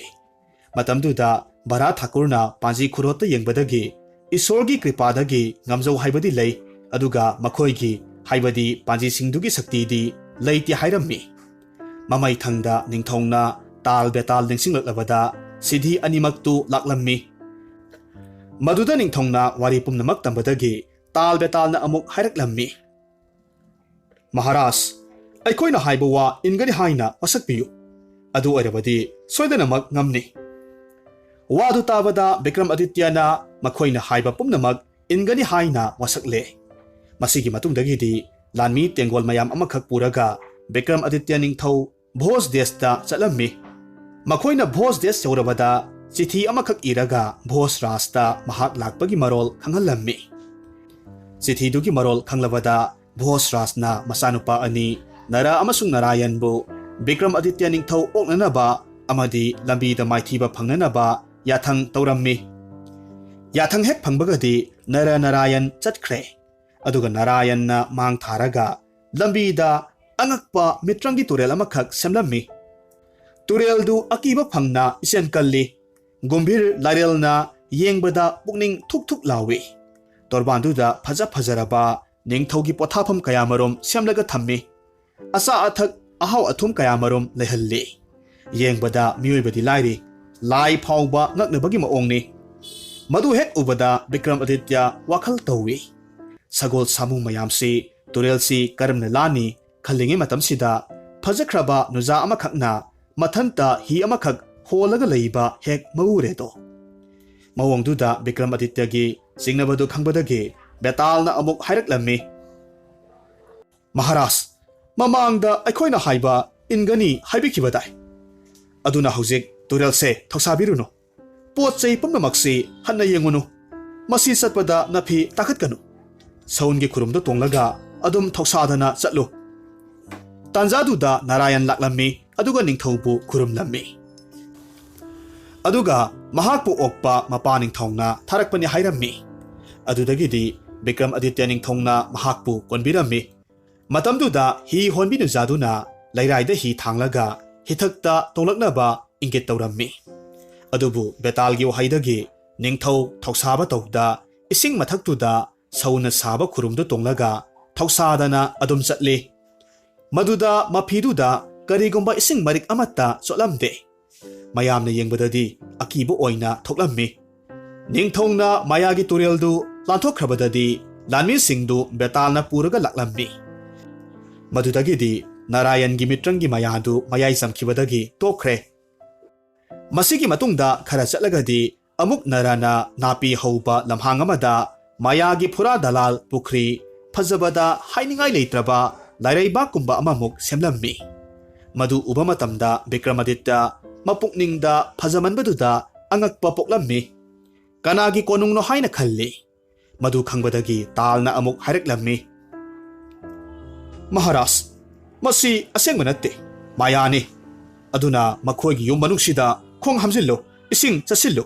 ꯃꯇꯝꯗꯨꯗ ꯚꯥꯔꯥ ꯊꯥꯀꯨꯔꯅ ꯄꯥꯟꯖꯤ ꯈꯨꯔꯣꯠꯇ ꯌꯦꯡꯕꯗꯒꯤ ꯏꯁꯣꯔꯒꯤ ꯀ꯭ꯔꯤꯄꯥꯗꯒꯤ ꯉꯝꯖꯧ ꯍꯥꯏꯕꯗꯤ ꯂꯩ, ꯑꯗꯨꯒ ꯃꯈꯣꯏꯒꯤ, ꯍꯥꯏꯕꯗꯤ ꯄꯥꯟꯖꯤꯁꯤꯡꯗꯨꯒꯤ ꯁꯛꯇꯤꯗꯤ ꯂꯩꯇꯦ ꯍꯥꯏꯔꯝꯃꯤ꯫ ꯃꯃꯩ ꯊꯪꯗ ꯅꯤꯡꯊꯧꯅ ꯇꯥꯜ ꯕꯦꯇꯥꯜ ꯅꯤꯡꯁꯤꯡꯂꯛꯂꯕꯗ ꯁꯤꯙꯤ ꯑꯅꯤꯃꯛꯇꯨ ꯂꯥꯛꯂꯝꯃꯤ꯫ ꯃꯗꯨꯗ ꯅꯤꯡꯊꯧꯅ ꯋꯥꯔꯤ ꯄꯨꯝꯅꯃꯛ ꯇꯝꯕꯗꯒꯤ ꯇꯥꯜ ꯕꯦꯇꯥꯜꯅ ꯑꯃꯨꯛ ꯍꯥꯏꯔꯛꯂꯝꯃꯤ, "ꯃꯍꯥꯔꯥꯖ, ꯑꯩꯈꯣꯏꯅ ꯍꯥꯏꯕ ꯋꯥ ꯏꯟꯒꯅꯤ ꯍꯥꯏꯅ ꯋꯥꯁꯛꯄꯤꯌꯨ꯫ ꯑꯗꯨ ꯑꯣꯏꯔꯕꯗꯤ ꯁꯣꯏꯗꯅꯃꯛ ꯉꯝꯅꯤ꯫" ꯋꯥꯗꯨ ꯇꯥꯕꯗ ꯕꯤꯀ꯭ꯔꯝ ꯑꯗꯤꯇ꯭ꯌꯅ ꯃꯈꯣꯏꯅ ꯍꯥꯏꯕ ꯄꯨꯝꯅꯃꯛ ꯏꯟꯒꯅꯤ ꯍꯥꯏꯅ ꯋꯥꯁꯛꯂꯦ꯫ ꯃꯁꯤꯒꯤ ꯃꯇꯨꯡꯗꯒꯤꯗꯤ ꯂꯥꯟꯃꯤ ꯇꯦꯡꯒꯣꯜ ꯃꯌꯥꯝ ꯑꯃꯈꯛ ꯄꯨꯔꯒ ꯕꯤꯀ꯭ꯔꯝ ꯑꯗꯤꯇ꯭ꯌ ꯅꯤꯡꯊꯧ ꯚꯣꯖ ꯗꯦꯁꯇ ꯆꯠꯂꯝꯃꯤ꯫ ꯃꯈꯣꯏꯅ ꯚꯣꯖ ꯗꯦꯁ ꯌꯧꯔꯕꯗ ꯆꯤꯊꯤ ꯑꯃꯈꯛ ꯏꯔꯒ ꯚꯣꯖ ꯔꯥꯖꯇ ꯃꯍꯥꯛ ꯂꯥꯛꯄꯒꯤ ꯃꯔꯣꯜ ꯈꯪꯍꯜꯂꯝꯃꯤ꯫ ꯆꯤꯊꯤꯗꯨꯒꯤ ꯃꯔꯣꯜ ꯈꯪꯂꯕꯗ ꯚꯣꯖ ꯔꯥꯖꯅ ꯃꯆꯥꯅꯨꯄꯥ ꯑꯅꯤ ꯅꯔꯥ ꯑꯃꯁꯨꯡ ꯅꯔꯥꯌꯟꯕꯨ ꯕꯤꯀ꯭ꯔꯝ ꯑꯗꯤꯇ꯭ꯌ ꯅꯤꯡꯊꯧ ꯑꯣꯛꯅꯅꯕ ꯑꯃꯗꯤ ꯂꯝꯕꯤꯗ ꯃꯥꯏꯊꯤꯕ ꯐꯪꯅꯅꯕ ꯌꯥꯊꯪ ꯇꯧꯔꯝꯃꯤ꯫ ꯌꯥꯊꯪ ꯍꯦꯛ ꯐꯪꯕꯒꯗꯤ ꯅꯔ ꯅꯔꯥꯌꯟ ꯆꯠꯈ꯭ꯔꯦ꯫ ꯑꯗꯨꯒ ꯅꯔꯥꯌꯟꯅ ꯃꯥꯡ ꯊꯥꯔꯒ ꯂꯝꯕꯤꯗ ꯑꯉꯛꯄ ꯃꯤꯇ꯭ꯔꯪꯒꯤ ꯇꯨꯔꯦꯜ ꯑꯃꯈꯛ ꯁꯦꯝꯂꯝꯃꯤ꯫ ꯇꯨꯔꯦꯜꯗꯨ ꯑꯀꯤꯕ ꯐꯪꯅ ꯏꯆꯦꯜ ꯀꯜꯂꯤ꯫ ꯒꯨꯝꯚꯤꯔ ꯂꯥꯏꯔꯦꯜꯅ ꯌꯦꯡꯕꯗ ꯄꯨꯛꯅꯤꯡ ꯊꯨꯛ ꯊꯨꯛ ꯂꯥꯎꯏ꯫ ꯇꯣꯔꯕꯥꯟꯗꯨꯗ ꯐꯖ ꯐꯖꯔꯕ ꯅꯤꯡꯊꯧꯒꯤ ꯄꯣꯊꯥꯐꯝ ꯀꯌꯥꯃꯔꯨꯝ ꯁꯦꯝꯂꯒ ꯊꯝꯃꯤ꯫ ꯑꯆꯥ ꯑꯊꯛ, ꯑꯍꯥꯎ ꯑꯊꯨꯝ ꯀꯌꯥꯃꯔꯨꯝ ꯂꯩꯍꯜꯂꯤ꯫ ꯌꯦꯡꯕꯗ ꯃꯤꯑꯣꯏꯕꯗꯤ ꯂꯥꯏꯔꯤ, ꯂꯥꯏ ꯐꯥꯎꯕ ꯉꯛꯅꯕꯒꯤ ꯃꯑꯣꯡꯅꯤ꯫ ꯃꯗꯨ ꯍꯦꯛ ꯎꯕꯗ ꯕꯤꯀ꯭ꯔꯝ ꯑꯗꯤꯇ꯭ꯌ ꯋꯥꯈꯜ ꯇꯧꯏ꯫ ꯁꯒꯣꯜ ꯁꯥꯃꯨ ꯃꯌꯥꯝꯁꯤ ꯇꯨꯔꯦꯜꯁꯤ ꯀꯔꯝꯅ ꯂꯥꯟꯅꯤ ꯈꯜꯂꯤꯉꯩ ꯃꯇꯝꯁꯤꯗ, ꯐꯖꯈ꯭ꯔꯕ ꯅꯨꯖꯥ ꯑꯃꯈꯛꯅ ꯃꯊꯟꯇ ꯍꯤ ꯑꯃꯈꯛ ꯍꯣꯜꯂꯒ ꯂꯩꯕ ꯍꯦꯛ ꯃꯎꯔꯦꯗꯣ꯫ ꯃꯑꯣꯡꯗꯨꯗ ꯕꯤꯀ꯭ꯔꯝ ꯑꯗꯤꯇ꯭ꯌꯒꯤ ꯆꯤꯡꯅꯕꯗꯨ ꯈꯪꯕꯗꯒꯤ ꯕꯦꯇꯥꯜꯅ ꯑꯃꯨꯛ ꯍꯥꯏꯔꯛꯂꯝꯃꯤ, "ꯃꯍꯥꯔꯥꯖ, ꯃꯃꯥꯡꯗ ꯑꯩꯈꯣꯏꯅ ꯍꯥꯏꯕ ꯏꯟꯒꯅꯤ ꯍꯥꯏꯕꯤꯈꯤꯕꯗꯥꯏ? ꯑꯗꯨꯅ ꯍꯧꯖꯤꯛ ꯇꯨꯔꯦꯜꯁꯦ ꯊꯧꯁꯥꯕꯤꯔꯨꯅꯨ꯫ ꯄꯣꯠ ꯆꯩ ꯄꯨꯝꯅꯃꯛꯁꯤ ꯍꯟꯅ ꯌꯦꯡꯉꯨꯅꯨ꯫ ꯃꯁꯤ ꯆꯠꯄꯗ ꯅꯐꯤ ꯇꯥꯈꯠꯀꯅꯨ꯫ ꯁꯎꯟꯒꯤ ꯈꯨꯔꯨꯝꯗ ꯇꯣꯡꯂꯒ ꯑꯗꯨꯝ ꯊꯧꯁꯥꯗꯅ ꯆꯠꯂꯨ꯫" ꯇꯥꯟꯖꯥꯗꯨꯗ ꯅꯥꯔꯥꯌꯟ ꯂꯥꯛꯂꯝꯃꯤ, ꯑꯗꯨꯒ ꯅꯤꯡꯊꯧꯕꯨ ꯈꯨꯔꯨꯝꯂꯝꯃꯤ꯫ ꯑꯗꯨꯒ ꯃꯍꯥꯛꯄꯨ ꯑꯣꯛꯄ ꯃꯄꯥ ꯅꯤꯡꯊꯧꯅ ꯊꯥꯔꯛꯄꯅꯤ ꯍꯥꯏꯔꯝꯃꯤ꯫ ꯑꯗꯨꯗꯒꯤꯗꯤ ꯕꯤꯀ꯭ꯔꯝ ꯑꯗꯤꯇ꯭ꯌ ꯅꯤꯡꯊꯧꯅ ꯃꯍꯥꯛꯄꯨ ꯀꯣꯟꯕꯤꯔꯝꯃꯤ꯫ ꯃꯇꯝꯗꯨꯗ ꯍꯤ ꯍꯣꯟꯕꯤ ꯅꯨꯖꯥꯗꯨꯅ ꯂꯩꯔꯥꯏꯗ ꯍꯤ ꯊꯥꯡꯂꯒ ꯍꯤꯊꯛꯇ ꯇꯣꯡꯂꯛꯅꯕ ꯏꯪꯒꯤꯠ ꯇꯧꯔꯝꯃꯤ꯫ ꯑꯗꯨꯕꯨ ꯕꯦꯇꯥꯜꯒꯤ ꯋꯥꯍꯩꯗꯒꯤ ꯅꯤꯡꯊꯧ ꯊꯧꯁꯥꯕ ꯇꯧꯗ ꯏꯁꯤꯡ ꯃꯊꯛꯇꯨꯗ ꯁꯎꯟꯅ ꯁꯥꯕ ꯈꯨꯔꯨꯝꯗꯨ ꯇꯣꯡꯂꯒ ꯊꯧꯁꯥꯗꯅ ꯑꯗꯨꯝ ꯆꯠꯂꯤ꯫ ꯃꯗꯨꯗ ꯃꯐꯤꯗꯨꯗ ꯀꯔꯤꯒꯨꯝꯕ ꯏꯁꯤꯡ ꯃꯔꯤꯛ ꯑꯃꯠꯇ ꯆꯣꯠꯂꯝꯗꯦ꯫ ꯃꯌꯥꯝꯅ ꯌꯦꯡꯕꯗꯗꯤ ꯑꯀꯤꯕ ꯑꯣꯏꯅ ꯊꯣꯛꯂꯝꯃꯤ꯫ ꯅꯤꯡꯊꯧꯅ ꯃꯌꯥꯒꯤ ꯇꯨꯔꯦꯜꯗꯨ ꯂꯥꯟꯊꯣꯛꯈ꯭ꯔꯕꯗꯗꯤ ꯂꯥꯟꯃꯤꯁꯤꯡꯗꯨ ꯕꯦꯇꯥꯜꯅ ꯄꯨꯔꯒ ꯂꯥꯛꯂꯝꯃꯤ꯫ ꯃꯗꯨꯗꯒꯤꯗꯤ ꯅꯥꯔꯥꯌꯟꯒꯤ ꯃꯤꯇ꯭ꯔꯪꯒꯤ ꯃꯌꯥꯗꯨ ꯃꯌꯥꯏ ꯆꯝꯈꯤꯕꯗꯒꯤ ꯇꯣꯛꯈ꯭ꯔꯦ꯫ ꯃꯁꯤꯒꯤ ꯃꯇꯨꯡꯗ ꯈꯔ ꯆꯠꯂꯒꯗꯤ ꯑꯃꯨꯛ ꯅꯔꯅ ꯅꯥꯄꯤ ꯍꯧꯕ ꯂꯝꯍꯥꯡ ꯑꯃꯗ ꯃꯌꯥꯒꯤ ꯐꯨꯔꯥ ꯗꯂꯥꯜ ꯄꯨꯈ꯭ꯔꯤ ꯐꯖꯕꯗ ꯍꯥꯏꯅꯤꯡꯉꯥꯏ ꯂꯩꯇ꯭ꯔꯕ ꯂꯥꯏꯔꯩꯕꯥꯛꯀꯨꯝꯕ ꯑꯃꯃꯨꯛ ꯁꯦꯝꯂꯝꯃꯤ꯫ ꯃꯗꯨ ꯎꯕ ꯃꯇꯝꯗ ꯕꯤꯀ꯭ꯔꯃꯥꯗꯤꯇ꯭ꯌ ꯃꯄꯨꯛꯅꯤꯡꯗ ꯐꯖꯃꯟꯕꯗꯨꯗ ꯑꯉꯛꯄ ꯄꯣꯛꯂꯝꯃꯤ꯫ ꯀꯅꯥꯒꯤ ꯀꯣꯅꯨꯡꯅꯣ ꯍꯥꯏꯅ ꯈꯜꯂꯤ꯫ ꯃꯗꯨ ꯈꯪꯕꯗꯒꯤ ꯇꯥꯜꯅ ꯑꯃꯨꯛ ꯍꯥꯏꯔꯛꯂꯝꯃꯤ, "ꯃꯍꯥꯔꯥꯖ, ꯃꯁꯤ ꯑꯁꯦꯡꯕ ꯅꯠꯇꯦ, ꯃꯥꯌꯥꯅꯤ꯫ ꯑꯗꯨꯅ ꯃꯈꯣꯏꯒꯤ ꯌꯨꯝ ꯃꯅꯨꯡꯁꯤꯗ ꯈꯣꯡ ꯍꯥꯝꯖꯤꯜꯂꯨ, ꯏꯁꯤꯡ ꯆꯠꯁꯤꯜꯂꯨ꯫"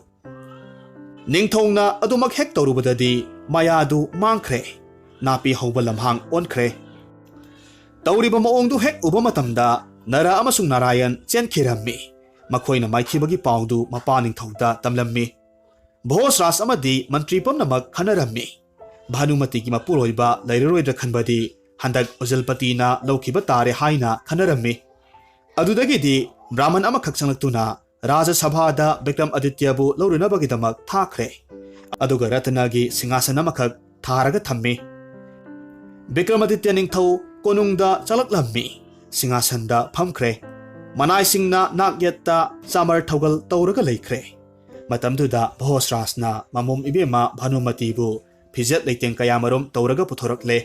ꯅꯤꯡꯊꯧꯅ ꯑꯗꯨꯃꯛ ꯍꯦꯛ ꯇꯧꯔꯨꯕꯗꯗꯤ ꯃꯥꯌꯥꯗꯨ ꯃꯥꯡꯈ꯭ꯔꯦ꯫ ꯅꯥꯄꯤ ꯍꯧꯕ ꯂꯝꯍꯥꯡ ꯑꯣꯟꯈ꯭ꯔꯦ꯫ ꯇꯧꯔꯤꯕ ꯃꯑꯣꯡꯗꯨ ꯍꯦꯛ ꯎꯕ ꯃꯇꯝꯗ ꯅꯔ ꯑꯃꯁꯨꯡ ꯅꯥꯔꯥꯌꯟ ꯆꯦꯟꯈꯤꯔꯝꯃꯤ꯫ ꯃꯈꯣꯏꯅ ꯃꯥꯏꯊꯤꯕꯒꯤ ꯄꯥꯎꯗꯨ ꯃꯄꯥ ꯅꯤꯡꯊꯧꯗ ꯇꯝꯂꯝꯃꯤ꯫ ꯚꯣꯁ ꯔꯥꯖ ꯑꯃꯗꯤ ꯃꯟꯇ꯭ꯔꯤ ꯄꯨꯝꯅꯃꯛ ꯈꯟꯅꯔꯝꯃꯤ꯫ ꯚꯥꯅꯨꯃꯇꯤꯒꯤ ꯃꯄꯨꯔꯣꯏꯕ ꯂꯩꯔꯔꯣꯏꯗ꯭ꯔꯥ ꯈꯟꯕꯗꯤ ꯍꯟꯗꯛ ꯎꯖꯜꯄꯇꯤꯅ ꯂꯧꯈꯤꯕ ꯇꯥꯔꯦ ꯍꯥꯏꯅ ꯈꯟꯅꯔꯝꯃꯤ꯫ ꯑꯗꯨꯗꯒꯤꯗꯤ ꯕ꯭ꯔꯥꯍꯃꯟ ꯑꯃꯈꯛ ꯆꯪꯂꯛꯇꯨꯅ ꯔꯥꯖ ꯁꯚꯥꯗ ꯕꯤꯀ꯭ꯔꯝ ꯑꯗꯤꯇ꯭ꯌꯕꯨ ꯂꯧꯔꯨꯅꯕꯒꯤꯗꯃꯛ ꯊꯥꯈ꯭ꯔꯦ꯫ ꯑꯗꯨꯒ ꯔꯇꯅꯒꯤ ꯁꯤꯡꯍꯥꯁꯟ ꯑꯃꯈꯛ ꯊꯥꯔꯒ ꯊꯝꯃꯤ꯫ ꯕꯤꯀ꯭ꯔꯃꯥꯗꯤꯇ꯭ꯌ ꯅꯤꯡꯊꯧ ꯀꯣꯅꯨꯡꯗ ꯆꯪꯂꯛꯂꯝꯃꯤ꯫ ꯁꯤꯡꯍꯥꯁꯟꯗ ꯐꯝꯈ꯭ꯔꯦ꯫ ꯃꯅꯥꯏꯁꯤꯡꯅ ꯅꯥꯛ ꯌꯦꯠꯇ ꯆꯥꯃꯔ ꯊꯧꯒꯜ ꯇꯧꯔꯒ ꯂꯩꯈ꯭ꯔꯦ꯫ ꯃꯇꯝꯗꯨꯗ ꯚꯣꯁ ꯔꯥꯖꯅ ꯃꯃꯣꯝ ꯏꯕꯦꯝꯃ ꯚꯥꯅꯨꯃꯇꯤꯕꯨ ꯐꯤꯖꯦꯠ ꯂꯩꯇꯦꯡ ꯀꯌꯥꯃꯔꯨꯝ ꯇꯧꯔꯒ ꯄꯨꯊꯣꯔꯛꯂꯦ꯫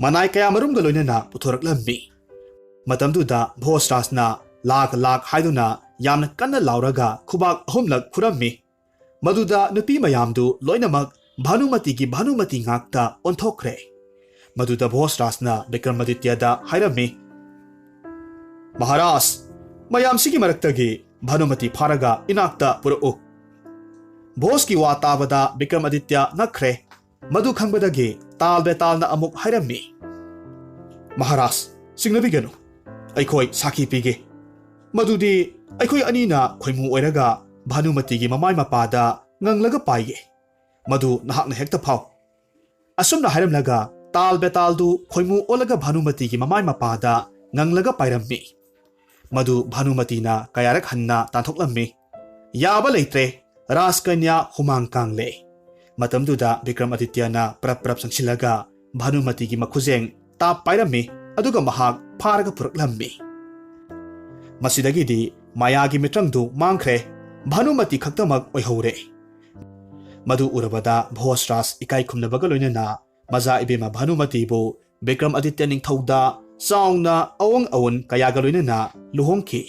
ꯃꯅꯥꯏ ꯀꯌꯥꯃꯔꯨꯝꯒ ꯂꯣꯏꯅꯅ ꯄꯨꯊꯣꯔꯛꯂꯝꯃꯤ꯫ ꯃꯇꯝꯗꯨꯗ ꯚꯣꯁ ꯔꯥꯖꯅ "ꯂꯥꯛ ꯂꯥꯛ" ꯍꯥꯏꯗꯨꯅ ꯌꯥꯝꯅ ꯀꯟꯅ ꯂꯥꯎꯔꯒ ꯈꯨꯕꯥꯛ ꯑꯍꯨꯝꯂꯛ ꯈꯨꯔꯝꯃꯤ꯫ ꯃꯗꯨꯗ ꯅꯨꯄꯤ ꯃꯌꯥꯝꯗꯨ ꯂꯣꯏꯅꯃꯛ "ꯚꯥꯅꯨꯃꯇꯤꯒꯤ ꯚꯥꯅꯨꯃꯇꯤ" ꯉꯥꯛꯇ ꯑꯣꯟꯊꯣꯛꯈ꯭ꯔꯦ꯫ ꯃꯗꯨꯗ ꯚꯣꯁ ꯔꯥꯖꯅ ꯕꯤꯀ꯭ꯔꯃꯥꯗꯤꯇ꯭ꯌꯗ ꯍꯥꯏꯔꯝꯃꯤ, "ꯃꯍꯥꯔꯥꯖ, ꯃꯌꯥꯝꯁꯤꯒꯤ ꯃꯔꯛꯇꯒꯤ ꯚꯥꯅꯨꯃꯇꯤ ꯐꯥꯔꯒ ꯏꯅꯥꯛꯇ ꯄꯨꯔꯛꯎ꯫" ꯚꯣꯁꯀꯤ ꯋꯥ ꯇꯥꯕꯗ ꯕꯤꯀ꯭ꯔꯃꯥꯗꯤꯇ꯭ꯌ ꯉꯛꯈ꯭ꯔꯦ꯫ ꯃꯗꯨ ꯈꯪꯕꯗꯒꯤ ꯇꯥꯜ ꯕꯦꯇꯥꯜꯅ ꯑꯃꯨꯛ ꯍꯥꯏꯔꯝꯃꯤ, "ꯃꯍꯥꯔꯥꯖ, ꯆꯤꯡꯅꯕꯤꯒꯅꯨ꯫ ꯑꯩꯈꯣꯏ ꯁꯥꯈꯤ ꯄꯤꯒꯦ꯫ ꯃꯗꯨꯗꯤ ꯑꯩꯈꯣꯏ ꯑꯅꯤꯅ ꯈꯣꯏꯃꯨ ꯑꯣꯏꯔꯒ ꯚꯥꯅꯨꯃꯇꯤꯒꯤ ꯃꯃꯥꯏ ꯃꯄꯥꯗ ꯉꯪꯂꯒ ꯄꯥꯏꯒꯦ꯫ ꯃꯗꯨ ꯅꯍꯥꯛꯅ ꯍꯦꯛꯇ ꯐꯥꯎ꯫" ꯑꯁꯨꯝꯅ ꯍꯥꯏꯔꯝꯂꯒ ꯇꯥꯜ ꯕꯦꯇꯥꯜꯗꯨ ꯈꯣꯏꯃꯨ ꯑꯣꯜꯂꯒ ꯚꯥꯅꯨꯃꯇꯤꯒꯤ ꯃꯃꯥꯏ ꯃꯄꯥꯗ ꯉꯪꯂꯒ ꯄꯥꯏꯔꯝꯃꯤ꯫ ꯃꯗꯨ ꯚꯥꯅꯨꯃꯇꯤꯅ ꯀꯌꯥꯔꯛ ꯍꯟꯅ ꯇꯥꯟꯊꯣꯛꯂꯝꯃꯤ꯫ ꯌꯥꯕ ꯂꯩꯇ꯭ꯔꯦ, ꯔꯥꯖꯀꯟꯌꯥ ꯍꯨꯃꯥꯡ ꯀꯥꯡꯂꯦ꯫ ꯃꯇꯝꯗꯨꯗ ꯕꯤꯀ꯭ꯔꯃꯥꯗꯤꯇ꯭ꯌꯅ ꯄ꯭ꯔꯞ ꯄ꯭ꯔꯞ ꯆꯪꯁꯤꯜꯂꯒ ꯚꯥꯅꯨꯃꯇꯤꯒꯤ ꯃꯈꯨꯖꯦꯡ ꯇꯥꯞ ꯄꯥꯏꯔꯝꯃꯤ, ꯑꯗꯨꯒ ꯃꯍꯥꯛ ꯐꯥꯔꯒ ꯄꯨꯔꯛꯂꯝꯃꯤ꯫ ꯃꯁꯤꯗꯒꯤꯗꯤ ꯃꯥꯌꯥꯒꯤ ꯃꯤꯇ꯭ꯔꯪꯗꯨ ꯃꯥꯡꯈ꯭ꯔꯦ, ꯚꯥꯅꯨꯃꯇꯤ ꯈꯛꯇꯃꯛ ꯑꯣꯏꯍꯧꯔꯦ꯫ ꯃꯗꯨ ꯎꯔꯕꯗ ꯚꯣꯁ ꯔꯥꯖ ꯏꯀꯥꯏ ꯈꯨꯝꯅꯕꯒ ꯂꯣꯏꯅꯅ ꯃꯆꯥ ꯏꯕꯦꯝꯃ ꯚꯥꯅꯨꯃꯇꯤꯕꯨ ꯕꯤꯀ꯭ꯔꯝ ꯑꯗꯤꯇ꯭ꯌ ꯅꯤꯡꯊꯧꯗ ꯆꯥꯎꯅ ꯑꯋꯣꯡ ꯑꯋꯨꯟ ꯀꯌꯥꯒ ꯂꯣꯏꯅꯅ ꯂꯨꯍꯣꯡꯈꯤ꯫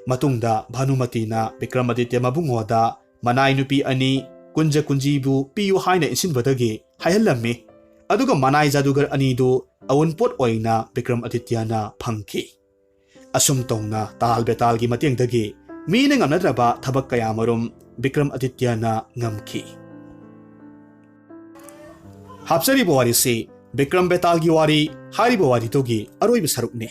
ꯃꯇꯨꯡꯗ ꯚꯥꯅꯨꯃꯇꯤꯅ ꯕꯤꯀ꯭ꯔꯝ ꯑꯗꯤꯇ꯭ꯌ ꯃꯕꯨꯡꯉꯣꯗ ꯃꯅꯥꯏ ꯅꯨꯄꯤ ꯑꯅꯤ ꯀꯨꯟꯖ ꯀꯨꯟꯖꯤꯕꯨ ꯄꯤꯌꯨ ꯍꯥꯏꯅ ꯏꯟꯁꯤꯟꯕꯗꯒꯤ ꯍꯥꯏꯍꯜꯂꯝꯃꯤ꯫ ꯑꯗꯨꯒ ꯃꯅꯥꯏ ꯖꯥꯗꯨꯒꯔ ꯑꯅꯤꯗꯨ ꯑꯋꯨꯟꯄꯣꯠ ꯑꯣꯏꯅ ꯕꯤꯀ꯭ꯔꯝ ꯑꯗꯤꯇ꯭ꯌꯅ ꯐꯪꯈꯤ꯫ ꯑꯁꯨꯝ ꯇꯧꯅ ꯇꯥꯜ ꯕꯦꯇꯥꯜꯒꯤ ꯃꯇꯦꯡꯗꯒꯤ ꯃꯤꯅ ꯉꯝꯅꯗ꯭ꯔꯕ ꯊꯕꯛ ꯀꯌꯥꯃꯔꯨꯝ ꯕꯤꯀ꯭ꯔꯝ ꯑꯗꯤꯇ꯭ꯌꯅ ꯉꯝꯈꯤ꯫ ꯍꯥꯞꯆꯔꯤꯕ ꯋꯥꯔꯤꯁꯤ ꯕꯤꯀ꯭ꯔꯝ ꯕꯦꯇꯥꯜꯒꯤ ꯋꯥꯔꯤ ꯍꯥꯏꯔꯤꯕ ꯋꯥꯔꯤꯗꯨꯒꯤ ꯑꯔꯣꯏꯕ ꯁꯔꯨꯛꯅꯤ꯫